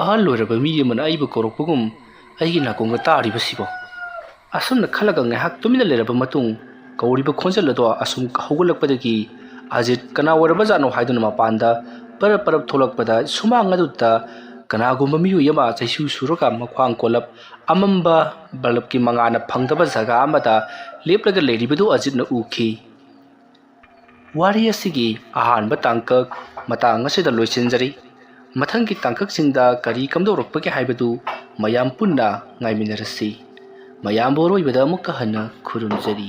ꯑꯍꯜ ꯑꯣꯏꯔꯕ ꯃꯤ ꯑꯃꯅ ꯑꯩꯕꯨ ꯀꯧꯔꯛꯄꯒꯨꯝ ꯑꯩꯒꯤ ꯅꯥꯀꯣꯡꯗ ꯇꯥꯔꯤꯕꯁꯤꯕꯣ?" ꯑꯁꯨꯝꯅ ꯈꯜꯂꯒ ꯉꯥꯏꯍꯥꯛ ꯇꯨꯃꯤꯟꯅ ꯂꯩꯔꯕ ꯃꯇꯨꯡ, ꯀꯧꯔꯤꯕ ꯈꯣꯟꯖꯦꯜ ꯑꯗꯣ ꯑꯁꯨꯝ ꯍꯧꯒꯠꯂꯛꯄꯗꯒꯤ ꯑꯖꯤꯠ ꯀꯅꯥ ꯑꯣꯏꯔꯕꯖꯥꯠꯅꯣ ꯍꯥꯏꯗꯨꯅ ꯃꯄꯥꯟꯗ ꯄꯔꯞ ꯄꯔꯞ ꯊꯣꯛꯂꯛꯄꯗ, ꯁꯨꯃꯥꯡ ꯑꯗꯨꯗ ꯀꯅꯥꯒꯨꯝꯕ ꯃꯤꯑꯣꯏ ꯑꯃ ꯆꯩꯁꯨ ꯁꯨꯔꯒ ꯃꯈ꯭ꯋꯥꯡ ꯀꯣꯜꯂꯞ ꯑꯃꯝꯕ ꯕꯜꯕꯀꯤ ꯃꯉꯥꯜꯅ ꯐꯪꯗꯕ ꯖꯒꯥ ꯑꯃꯗ ꯂꯦꯞꯂꯒ ꯂꯩꯔꯤꯕꯗꯨ ꯑꯖꯤꯠꯅ ꯎꯈꯤ꯫ ꯋꯥꯔꯤ ꯑꯁꯤꯒꯤ ꯑꯍꯥꯟꯕ ꯇꯥꯡꯀꯛ ꯃꯇꯥꯡ ꯑꯁꯤꯗ ꯂꯣꯏꯁꯤꯟꯖꯔꯤ꯫ ꯃꯊꯪꯒꯤ ꯇꯥꯡꯀꯛꯁꯤꯡꯗ ꯀꯔꯤ ꯀꯝꯗꯧꯔꯛꯄꯒꯦ ꯍꯥꯏꯕꯗꯨ ꯃꯌꯥꯝ ꯄꯨꯟꯅ ꯉꯥꯏꯃꯤꯟꯅꯔꯁꯤ꯫ ꯃꯌꯥꯝꯕꯨ ꯑꯔꯣꯏꯕꯗ ꯑꯃꯨꯛꯀ ꯍꯟꯅ ꯈꯨꯔꯨꯝꯖꯔꯤ꯫